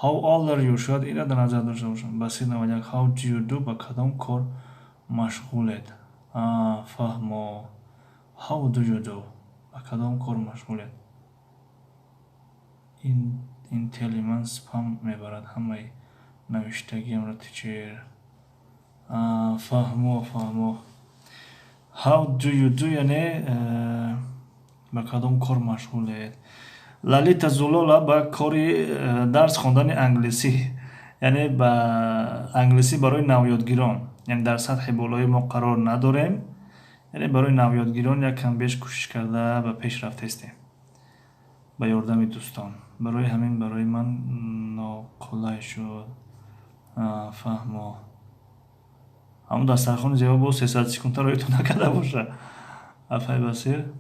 How old are you, шояд инро дар назар дошта бошам. Басир 91, how do you do, ба кадом кор машғулед? Фаҳмо. How do you do, ба кадом кор машғулед? Ин тели ман спам мебарад ҳамаи навиштагиамро, teacher. Фаҳмо, фаҳмо. How do you do, яъне ба кадом кор машғулед? Лалита Зулола, ба кори дарс хондани англисӣ, яъне ба англисӣ барои навёдгирон, яъне дар сатҳи болои мо қарор надорем, яъне барои навёдгирон як кам беш кӯшиш карда ба пеш рафтаистем ба ёрдами дӯстон. Барои ҳамин барои ман ноқулай шуд. Фаҳмо. Ҳамон дастархони зебо боз 300 секундта роитон накарда боша. Афай Басир.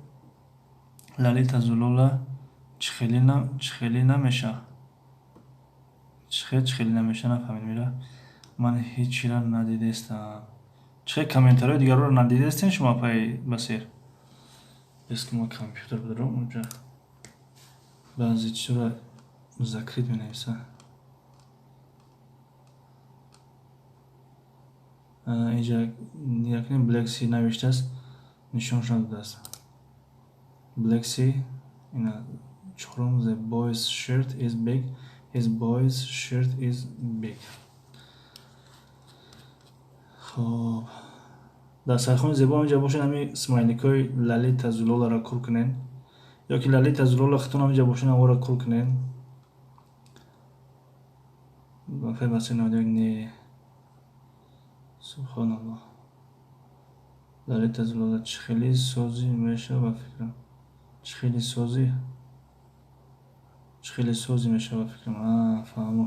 Лалита Зулола, чӣ хеле намеша? Чӣ хел чӣ хеле намеша, нафаҳмидам ира. Ман ҳечира надидестам. Чӣ хел комментариҳои дигарро надидестем шумо, апаи Басир? Бес ки ма компютер бидорам унҷа. Баъзе чизро закрыть менависа. Инҷа нигоҳ кунед, Black Sea навиштааст, нишонаш надодааст. Black Sea ина чорум, the boy's shirt is big, his boy's shirt is big. Хоб, дастархони зебо инҷа бошад, ҳамин смайликҳои Лалита Зулоларо кур кунед, ё ки Лалита Зулола худтон ҳаминҷа бошед, ҳамонро кур кунед. Басир 91, не. Субҳоналлоҳ. Лалита Зулола, чӣ хеле созӣ мешава ба фикрам? Чӣ хеле созӣ? Чӣ хеле созӣ мешава ба фикрам? Фаҳмо.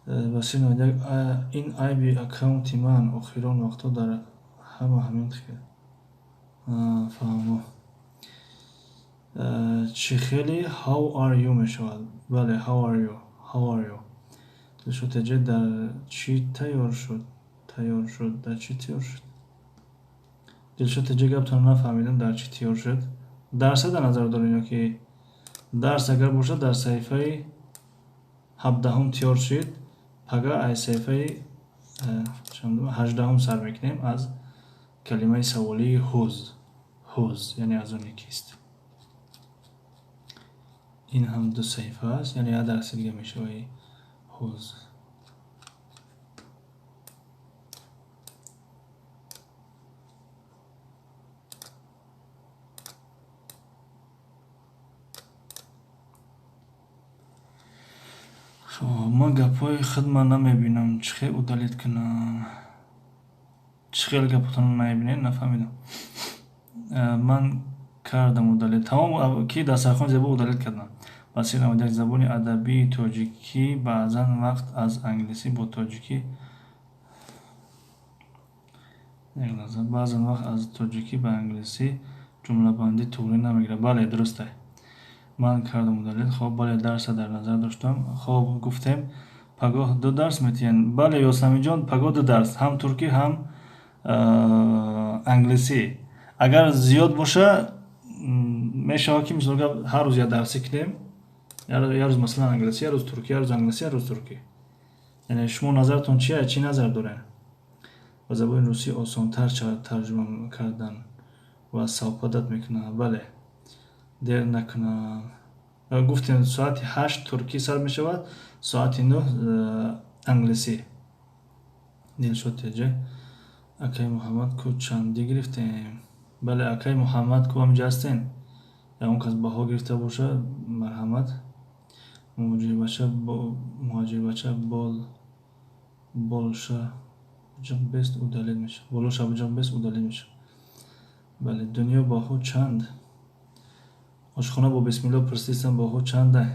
Басир 91, ин айби аккаунти ман охирон вақтҳо дар ҳама ҳамин хел. Фаҳмо. Чӣ хеле how are you мешавад? Бале, how are you? How are you? Дилшод теҷа, дар чӣ тайёр шуд? Тайёр шуд. Дар чӣ тайёр шуд? Дилшод теҷа, гаптонро нафаҳмидам, дар чӣ тайёр шуд? Дарса дар назар дорем ё ки дарс агар бошад, дар саҳифаи 17-ум тайёр шуд. Пага аз саҳифаи 18-ум сар мекунем, аз калимаи саволии whose. Whose, яъне аз оне кист. Ин ҳам ду саҳифа аст, яъне як дарси дига мешавад whose. Хоб, ман гапҳои худма намебинам, чӣ хел удалить кунам? Чӣ хел гапҳотонро намебинед, нафаҳмидам. Ман кардам удалить. Тамом ки дастархони зебо удалить кардам. Басир 91, забони адабии тоҷикӣ баъзан вақт аз англисӣ бо тоҷикӣ, як лаҳза, баъзан вақт аз тоҷикӣ ба англисӣ ҷумлабандӣ туғрӣ намегирад. Бале, дуруст аст. Ман кардам удалить. Хоб, бале, дарса дар назар доштам. Хоб, гуфтем пагоҳ ду дарс метиҳанд. Бале, Ёсаминҷон, пагоҳ ду дарс, ҳам туркӣ, ҳам англисӣ. Агар зиёд боша, мешавад ки мисол гап ҳар рӯз як дарсӣ кунем. Як рӯз масалан англисӣ, як рӯз туркӣ, як рӯз англисӣ, як рӯз туркӣ. Яъне шумо назаратон чи аст? Чӣ назар доред? Ба забони русӣ осонтар тарҷума кардан ва совпадать мекунад. Бале, дер накунам. Гуфтем, соати 8 туркӣ сар мешавад, соати 9 англисӣ. Дилшод теҷа, акаи Муҳаммад ку, чандӣ гирифтем? Бале, акаи Муҳаммад ку, ҳаминҷа ҳастен? Ягон кас баҳо гирифта бошад, марҳамат. Муҳоҷирбача болша буҷақ бест, удалить мешавад. Болоша буҷақ бест, удалить мешавад. Бале, дунё баҳо чанд? Ошхона бо бисмилло пурсидистам, баҳо чандай?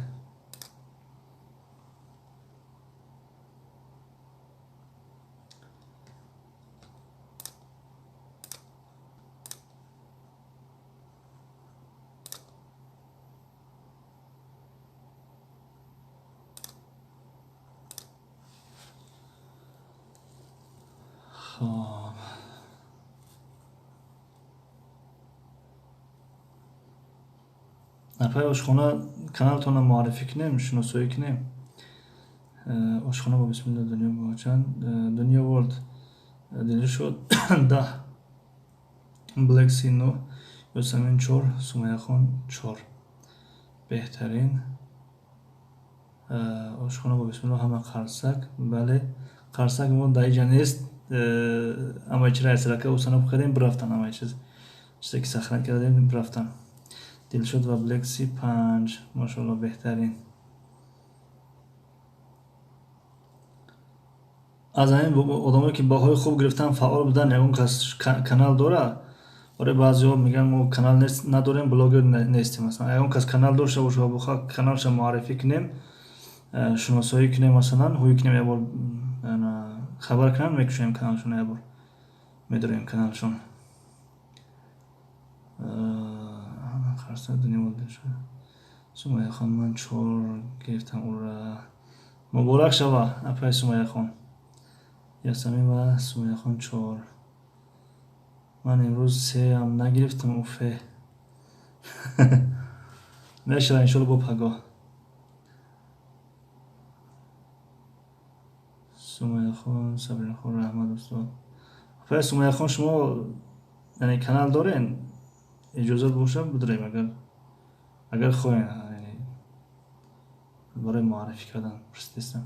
Хоб, апаи ошхона, каналтонро муаррифӣ кунем, шиносоӣ кунем. Ошхона бо бисмилло, дунё баҳо чанд? Дунё World, Дилшод 10, Black Sea 9, Ёсамин 4, Сумаяхон 4. Беҳтарин. Ошхона бо бисмилло, ҳама қарсак. Бале, қарсак мо дар иҷа нест. Ҳамаи чиро айсарака установка кардем, бирафтан, ҳамаи чиз, чизе ки сохранить кардем, бирафтан. Дилшод ва Black Sea 5, машоалло, беҳтарин. Аз ҳамин одамое ки баҳои хуб гирифтан, фаъол будан, ягон кас канал дорад? Барои баъзеҳо мегӯянд, мо канал надорем, блогер нестем. Масалан, ягон кас канал дошта бошад ва бихоҳад каналша муаррифӣ кунем, шиносоӣ кунем, масалан, ҳуй кунем, якбор хабар кунанд, мекушоем каналшон, якбор медорем каналшон. Сумаяхон, ман 4 гирифтам, ура! Муборак шава, апаи Сумаяхон. Ясамин ва Сумаяхон 4. Ман имрӯз сеам нагирифтам, уфе. Мешава, иншолло, бо пагоҳ. Сумаяхон, Сабринахон, раҳмат, устод. Апаи Сумаяхон, шумо яъне канал дорен? Иҷозат бошад, бидорем, агар хоҳем, барои муаррифӣ кардан пурсидистам.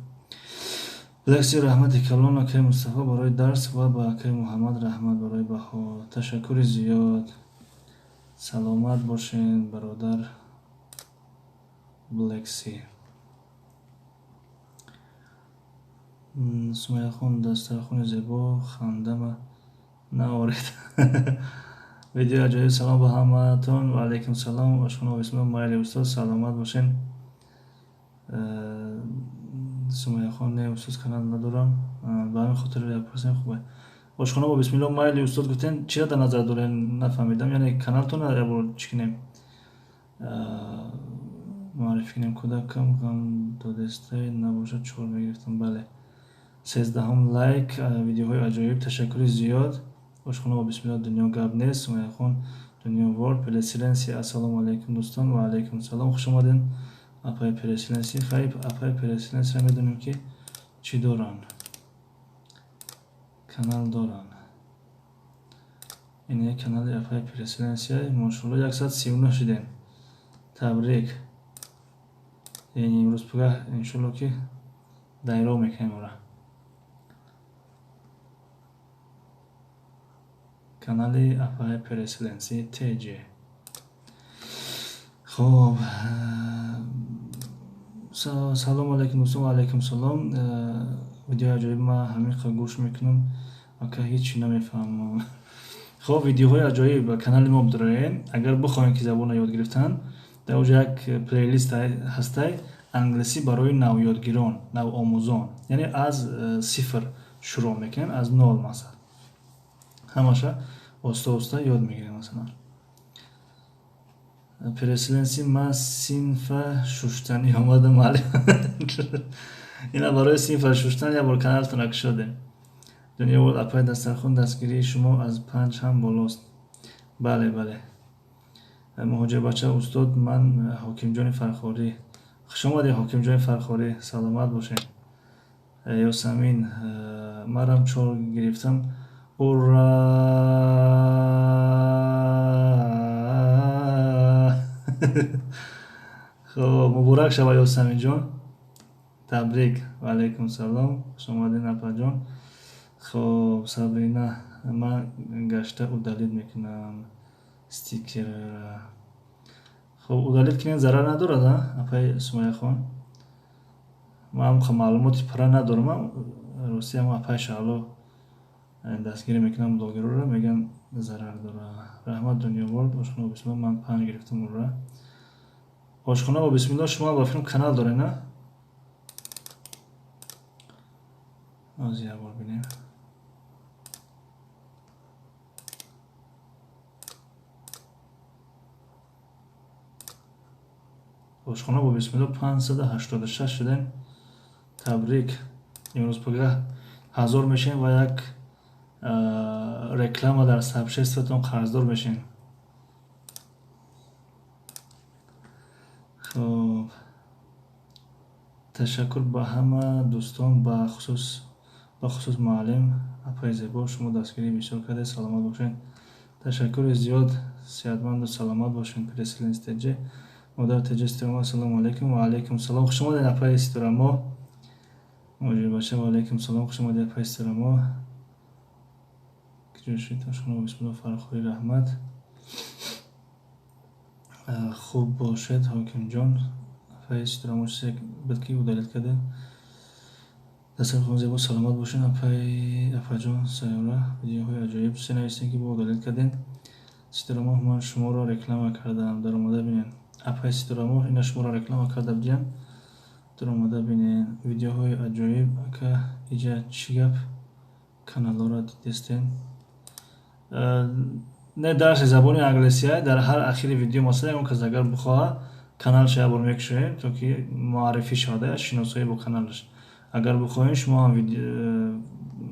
Black Sea, раҳмати калон, акаи Мустафо, барои дарс ва ба акаи Муҳаммад раҳмат барои баҳо. Ташаккури зиёд, саломат бошед, бародар Black Sea. Сумаяхон, дастархони зебо, хандама наоред. Видеои аҷоиб. Салом ба ҳамаатон. Ва алайкум салом. Ошхона бисмилло, майли, устод, саломат бошед. Сумаяхон, не, устод, канал надорам, ба ҳамин хотир пурсем. Хубе, ошхона бо бисмилло, майли, устод гуфтен, чиро дар назар дорен, нафаҳмидам. Яъне каналтонро якбор чӣ кунем, муаррифӣ кунем. Кӯдакам ғам додестай, набошад, 4 мегирифтам. Бале, 13-ум лайк. Видеоҳои аҷоиб, ташаккури зиёд. Ошхона бо бисмилло, дунё гап нест. Сумаяхон, Дунё World, переселенцы, ассалому алайкум, дӯстон. Ва алайкум салом, хуш омадед, апаи переселенцы. Хайб, апаи переселенцы ро медонем, ки чӣ доранд, канал доранд. Ин канали апаи переселенция, мошалло, 139 шудем, табрик. Яъне имрӯз пагаҳ, иншолло, ки дайро мекунем ора. Канали апаи переселенцы тж. Хоб, салому алайкум, дӯстон. Ва алайкум салом. Видеои аҷоиб, ман ҳамиқа гӯш мекунам, ака, ҳеҷ намефаҳмам. Хоб, видеоҳои аҷоиб ба канали мо бидороен. Агар бихоҳем ки забонро ёд гирифтан, дар оҷа як плейлист ҳастай, англисӣ барои навёдгирон, навомӯзон, яъне аз сифр шурӯъ мекунем, аз нол, масалан, ҳамаша оста оста ёд мегирем. Масалан, переселенцы, ман синфа шуштанӣ омадам. Ина барои синфа шуштан як бор каналтонро кушодем. Дунё, апай дастархон, дастгирии шумо аз 5 ҳам болост. Бале, бале. Муҳоҷирбача, устод, ман Ҳокимҷони Фархорӣ. Хуш омадед, Ҳокимҷони Фархорӣ, саломат бошед. Ёсамин, марам 4 гирифтам. Ура! Хоб, муборак шава, Ёсаминҷон, табрик. Ва алайкум салом, хуш омадед, апаҷон. Хоб, Сабрина, ман гашта удалить мекунам стикерра. Хоб, удалить кунед, зарар надорад, апаи Сумайяхон. Ман маълумоти пурра надорам, ростӣ, ам апаи Шаҳло дастгирӣ мекунам блогерора, мегӯянд, зарар дорад. Раҳмат, Дунёворд. Ошхона бо бисмилло, ман панҷ гирифтам, ура! Ошхона бо бисмилло, шумо ба филм канал доред, на? Ҳозир як бор бинем. Ошхона бо бисмилло, 586 шудем, табрик. Имрӯз пагаҳ 1000 мешем ва як реклама дар сообществотон қарздор мешем. Хоб, ташаккур ба ҳама дӯстон, бахусус муаллим, апаи зебо, шумо дастгирии бисёр кардед, саломат бошед. Ташаккури зиёд, сеҳатманду саломат бошед. Переселенец теҷе, модар теҷе, Ситорамо, ассалому алайкум. Ва алайкум салом, хуш омадед, апаи Ситорамо. Муҷибаша, ва алайкум салом, хуш омадед, апаи Ситорамо. Куҷо шуд ошхона бисмилло? Фархӯри, раҳмат, хуб бошед, Ҳокимҷон. Апаи Ситорамо, чизе буд, ки удалить кардед? Дастархон зебо, саломат бошед, апаи, апаҷон Сайёра. Видеоҳои аҷоиб. Чизе навистем, ки бо удалить кардем? Ситорамо, ман шуморо реклама кардам, даромада бинед. Апаи Ситорамо, ина шуморо реклама карда будиям, даромада бинед. Видеоҳои аҷоиб. Ака, иҷа чӣ гап, каналҳоро дидестен? Не, дарси забони англисия дар ҳар ахири видео, масалан, он кас агар бихоҳад, каналша як бор мекушоем, то ки муаррифӣ шавад, шиносоӣ бо каналаш. Агар бихоҳем, шумо ҳам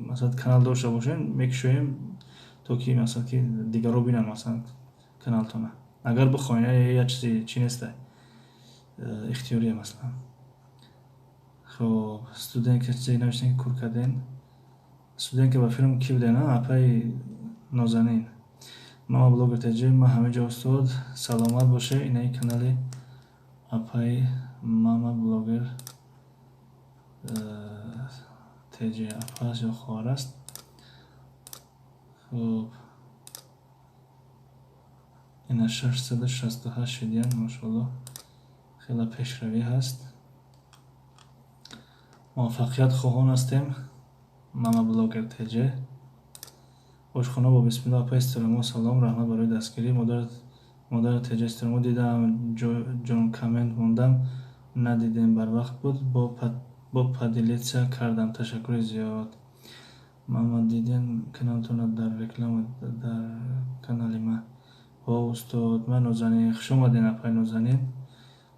масалан канал дошта бошед, мекушоем, то ки масалан ки дигарро бинанд, масалан, каналтона. Агар бихоҳем, як чизи чӣ неста, ихтиёрия, масалан. Хоб, студентка, чизе навиштем, ки кур кардем? Студентка, ба филм ки будем, апаи Нозанин? Мама Блогер Теҷи, ман ҳамин ҷо, устод, саломат боше. Инаи канали апаи Мама Блогер Теҷи, апа аст ё хоҳар аст? Хуб, ина 668 шидиян, машоалло, хеле пешравӣ ҳаст, муваффақият хоҳон ҳастем. Мама Блогер Теҷе, ошхона бо бисмилло, апаи Ситорамо, салом, раҳмат барои дастгирӣ. Модари Теҷа, Ситорамо, дидам ҷон, коммент мондам, надидем, барвақт буд, бо поделиться кардам, ташаккури зиёд. Мама, дидем каналтона дар реклама дар канали ма. О, устод, ман Нозанин, хуш омадем, апаи Нозанин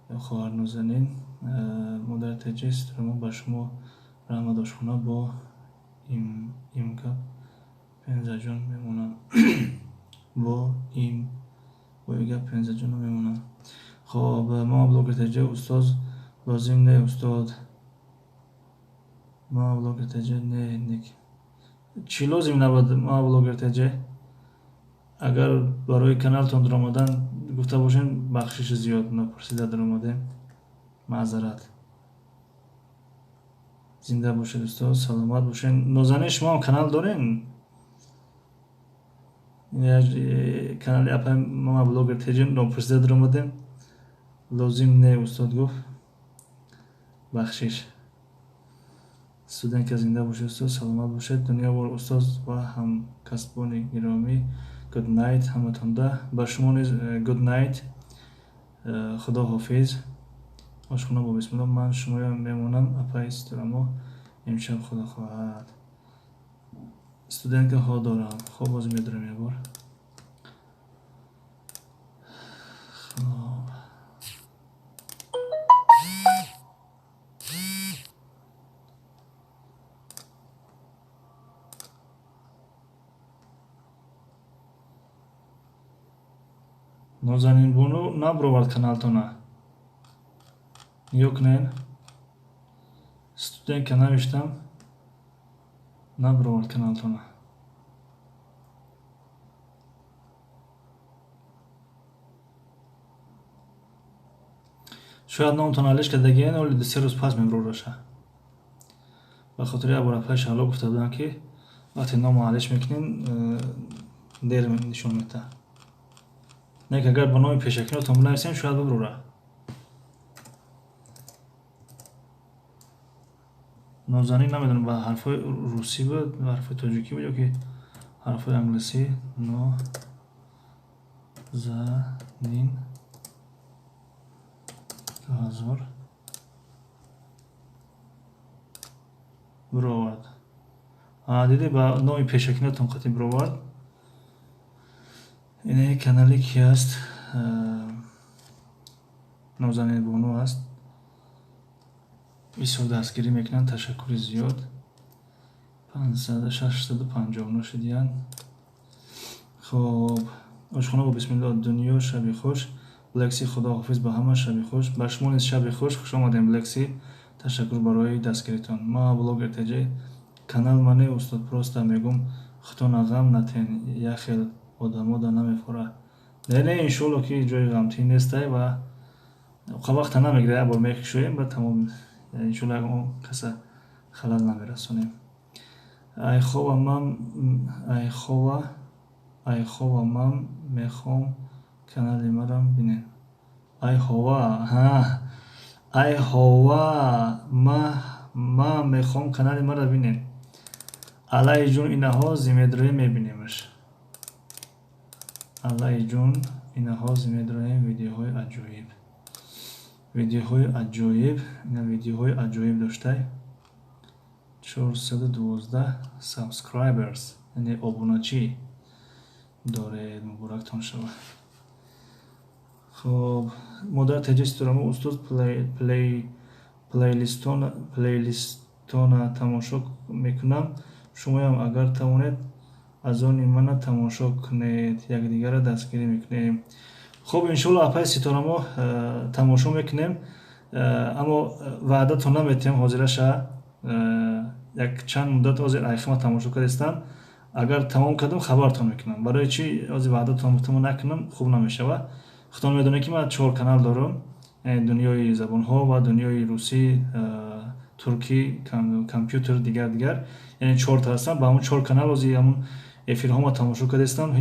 ё хоҳар Нозанин. Модари Теҷа, Ситорамо, ба шумо раҳмат. Ошхона бо имгап пензаҷон мемонам, бо им бо игап пензаҷонро мемонам. Хоб, Мама Блогер Теҷа, устоз, лозим не, устод. Мама Блогер Теҷа, не, не, чӣ лозим набуд, Мама Блогер Теҷа? Агар барои каналтон даромадан гуфта бошем, бахшиши зиёд, напурсида даромадем, маъзарат. Зинда бошед, устод, саломат бошед. Нозанин, шумоам канал дорем? Канали апаи Мама Блогер Теҷи нопурсида даромадем, лозим не, устод, гуфт, бахшиш. Студентка, зинда бошед, устод, саломат бошед. Дунёвор, устоз ва ҳамкасбони гиромӣ, good night ҳаматонда. Ба шумо низ good night, худо ҳофиз. Ошхона бо бисмилло, ман шуморо мемонам, апаи Ситорамо, имшаб, худо хоҳад. Студентка, ҳо, дорам. Хоб, боз медорем як бор. Хоб, Нозанинбону набровард каналтона. Нигоҳ кунед, студентка навиштам, набровард каналтона. Шояд номтон алиш кардагиен, оли 2-3 рӯз пас мебурораша. Ба хотири як бор апаи Шаҳло гуфта будам, ки вақте номо алиш мекунем, дер нишон метаҳад. Не, ки агар ба номи пешакинотон бинависем, шояд бибурора. Нозанин намедонам ба ҳарфҳои русӣ буд, ба ҳарфҳои тоҷикӣ буд ё ки ҳарфҳои англисӣ. Нозанин 2000 бировард. Диди, ба номи пешакинотон қатъи бировард. Ине канали ки аст? Нозанин Бону аст. Бисёр дастгирӣ мекунанд, ташаккури зиёд. 659 шудиянд. Хоб, ошхона бо бисмилло, дунё, шаби хуш. Блекси, худоҳофиз ба ҳама, шаби хуш. Ба шумо низ шаби хуш, хуш омадем, Блекси. Ташаккур барои дастгиритон. Ма блогер ТЖ канал мане, устод, просто мегум, худтона ғам натен, як хел одамо да намефора. Не, не, иншоалло ки ҷои ғамтин нестай ва қа вақта намегира, як бор мекушоем, ба тамом, иншоалло ягон каса халал намерасонем. Айхова ман, айхова, айхова ман мехоҳам канали марам бинед. Айхова, ҳа, айхова, ма мехоҳам канали мара бинед. Аллаи ҷун, инаҳо зимедроем, мебинемаш. Аллаи ҷун, инаҳо зимедроем, видеоҳои аҷоиб. Видеоҳои аҷоиб, ина видеоҳои аҷоиб доштай. 412 subscribers, яъне обуначӣ доред, муборактон шавад. Хоб, модар ТЖ Ситорамо, устод, плейлистона тамошо мекунам. Шумоям агар тавонед, аз они мана тамошо кунед, якдигарро дастгирӣ мекунем. Хоб, иншоалло, апаи Ситорамо, тамошо мекунем, аммо ваъдатон наметиҳам ҳозираша. Як чанд муддат ҳозир айхима тамошо кардистам. Агар тамом кардам, хабартон мекунам. Барои чӣ ҳозир ваъдатон бутамо накунам, хуб намешавад. Худтон медонед, ки ман чор канал дорам: дунёи забонҳо ва дунёи русӣ, туркӣ, компютер, дигар дигар, яъне чорта ҳастам. Ба ҳамон чор канал ҳозир ҳамон эфирҳома тамошо кардистам,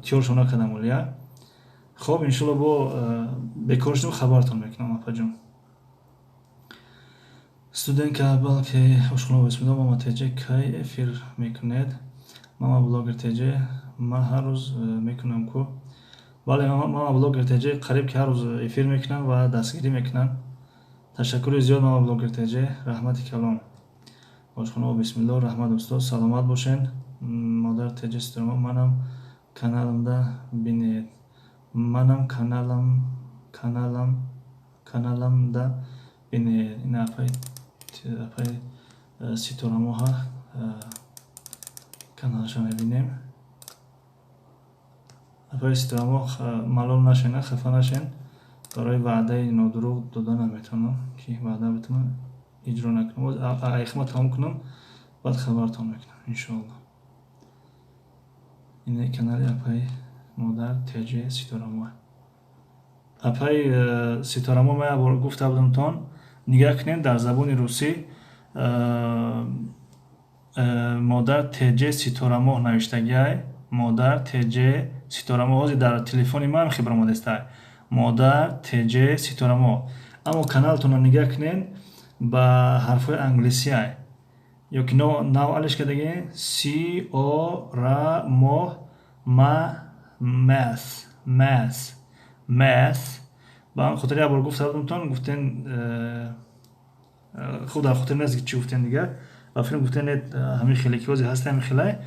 тиёршо накардам олия. Хоб, иншоалло, бо бекор шудам, хабартон мекунам, апаҷон. Студентка балки ошхона бисмилло, мама ТЖ, кай эфир мекунед? Мама блогер ТЖ, ман ҳар рӯз мекунам ку. Бале, мама блогер ТЖ қариб ки ҳар рӯз эфир мекунам ва дастгирӣ мекунам. Ташаккури зиёд, мама блогер ТЖ, раҳмати калон. Ошхона бисмилло, раҳмат, устод, саломат бошен. Модар ТЖ Ситорамо, манам каналамда бинед. Манам каналамда бинед. Ин апаи Ситорамоҳа каналаша мебинем. Апаи Ситорамо, малол нашен, хафа нашен. Барои ваъдаи нодуруғ дода наметавонам, ки ваъда битавонам иҷро накунам. Айхима тамом кунам, баъд хабартон мекунам, иншоалло. Ин канали апаи модар ТЖ Ситорамо. Апаи Ситорамо, ман як бор гуфта будамтон, нигаҳ кунед, дар забони русӣ модар ТЖ Ситорамо навиштагиай. Модар ТЖ Ситорамо ҳозир дар телефони ман хибр омадастай. Модар ТЖ Ситорамо. Аммо каналтонро нигаҳ кунед, ба ҳарфҳои англисиай. Ё ки нав алиш кардагӣ Си О Ра Мо Ма Math, Math, Math. Ба ҳамин хотир як бор гуфта будамтон, гуфтен, хуб дар хотир нест, чӣ гуфтен дигар. Ба филм гуфтен, ҳамин хеле ки ҳозир ҳаст, ҳамин хелай.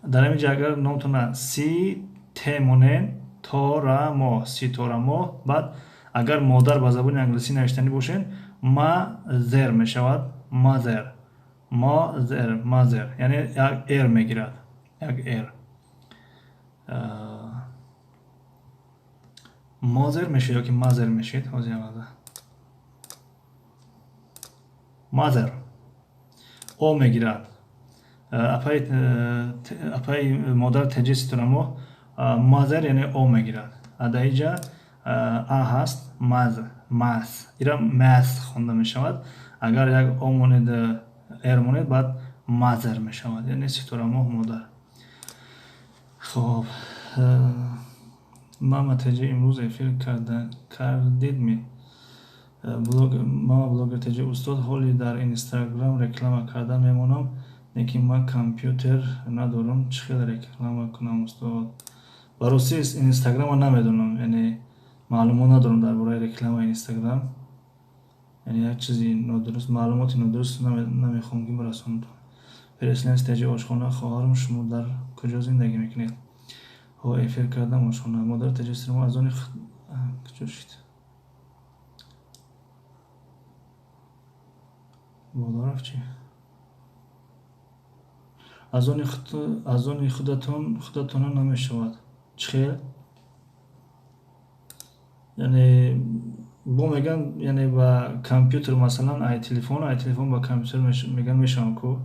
Дар ҳамин ҷо агар номтона Си Т монен, Торамо, Ситорамо, баъд агар модар ба забони англисӣ навиштанӣ бошен, mother мешавад, mother, mother, mother, яъне як р мегирад, як р. Mother мешавад ё ки mother мешавад, ҳозир як лаҳза. Mother о мегирад. Апаи модар ТЖ Ситорамо, mother яъне о мегирад. Дар инҷа а ҳаст, маз, math. Ира math хонда мешавад. Агар як о монед, р монед, баъд mother мешавад, яъне ситорамо модар. Хоб, Мама ТЖ имрӯз эфир кардидми? Мама блогер ТЖ, устод, ҳоли дар Инстаграм реклама карда мемонам, лекин ман компютер надорам, чӣ хел реклама кунам, устод? Ба ростӣ Инстаграма намедонам, яъне маълумот надорам дар бораи рекламаи Инстаграм. Яъне як чизи нодуруст, маълумоти нодуруст намехоҳам ки бирасонам. Переселенец ТЖ, ошхона, хоҳарам, шумо дар куҷо зиндагӣ мекунед? Ҳо, эфир кардам ошхона. Модар ТЖ ситорамо, аз они куҷо шид? Боло рафт чӣ? Аз они худатона намешавад. Чӣ хел? Яъне бо меган, яъне ба компютер, масалан, ай телефон ба компютер меган мешавам ку.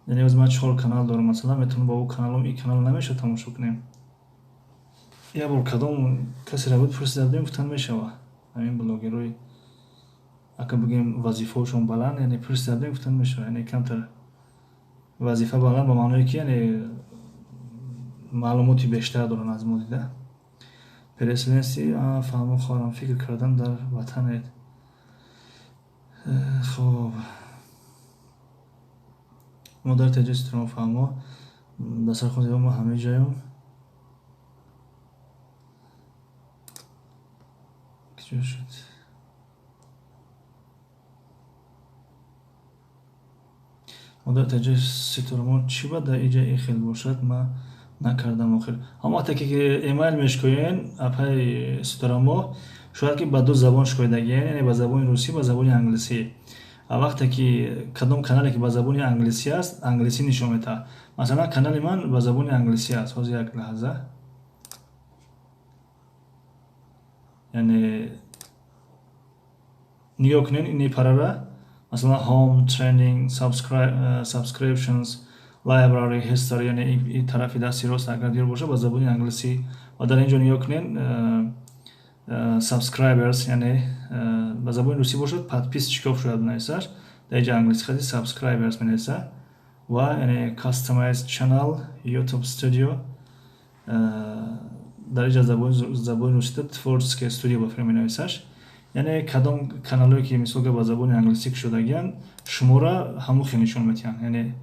Яъне оз ман 4 канал дорам, масалан, метавонам ба ӯ каналам, ин канал намешавад тамошо кунем. Як бор кадом касеро буд пурсида будем, гуфтанд мешавад. Ҳамин блогерҳои ака бигем вазифаҳошон баланд, яъне пурсида будем, гуфтанд мешавад. Яъне камтар вазифа баланд ба маъное ки яъне маълумоти бештар доранд аз мо дида. Переселенси, фаҳмо, хоҳарам, фикр кардам дар ватанет. Хоб, модар ТЖ ситорамо, фаҳмо, дастархон зебо, мо ҳама ҷоем. Куҷо шуд? Модар ТЖ ситорамо, чӣ ба дар иҷа ин хел бошад, ман накардам охир. Ҳамон вақте ки эмайл мешкоен, апаи ситорамо, шояд ки ба ду забон шикоядагиен, яъне ба забони русӣ, ба забони англисӣ. Вақте ки кадом канале ки ба забони англисӣ аст, англисӣ нишон медиҳад. Масалан, канали ман ба забони англисӣ аст. Ҳозир як лаҳза. Яъне нигоҳ кунед ин парара, масалан home, trending, subscriptions, library, history, яъне ин тарафи дасти рост агар дир бошад ба забони англисӣ. Ва дар ин ҷо нигоҳ кунед subscribers, яъне ба забони русӣ бошад подписчиков шояд бинависаш, дар инҷа англисӣ хати subscribers менависа. Ва яъне customize channel, YouTube studio, дар инҷа забони русида творческая студия ба филм менависаш. Яъне кадом каналҳое ки мисол ба забони англисӣ кушодагианд, шуморо ҳамон хел нишон медиҳанд. Яъне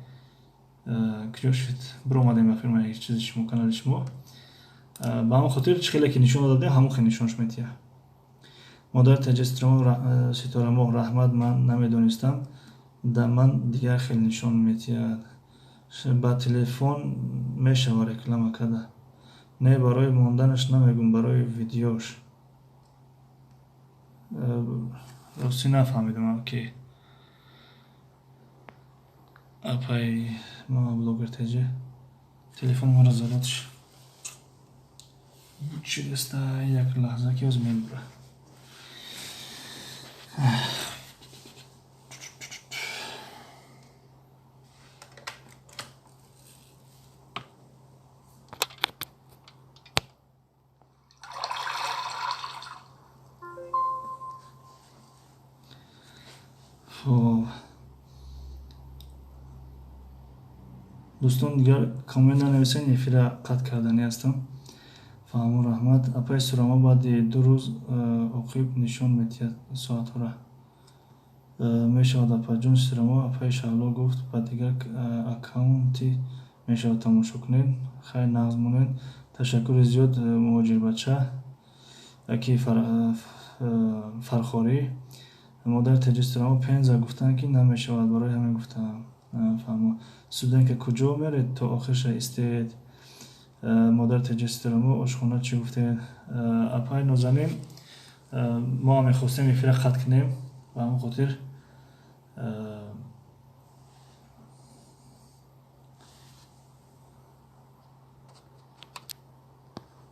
куҷо шуд? Биромадем ба фирмаи чизи шумо, канали шумо. Ба ҳамон хотир чӣ хеле ки нишон додем, ҳамон хел нишонш медиҳад. Модар ТЖ ситорамо, раҳмат, ман намедонистам, да ман дигар хел нишон медиҳад. Ба телефон мешава реклама карда? Не, барои монданаш намегӯм, барои видеош. Ростӣ нафаҳмидам ки апаи мама блогер ТЖ телефон маро зададш. Чиста як лаҳза ки оз мебура. Хоб, дӯстон, дигар коммент нанависен, эфира қатъ карданӣ ҳастам. Фаҳмо, раҳмат. Апаи Сурамо, баъди 2 рӯз оқиб нишон медиҳад соатҳоро. Мешавад, апаҷон Сурамо. Апаи Шаҳло гуфт, ба дигар аккаунти мешавад тамошо кунед. Хайр, нағз монед. Ташаккури зиёд, муҳоҷирбача яки Фархорӣ. Модар ТЖ Сурамо, Пенза гуфтанд ки намешавад, барои ҳамин гуфтам. Фаҳмо. Студентка куҷо меред, то охирша истед? Модар ТЖ Ситорамо, ошхона чӣ гуфтед? Апаи Нозанин, мо ҳам мехостем эфира қатъ кунем, ба ҳамон хотир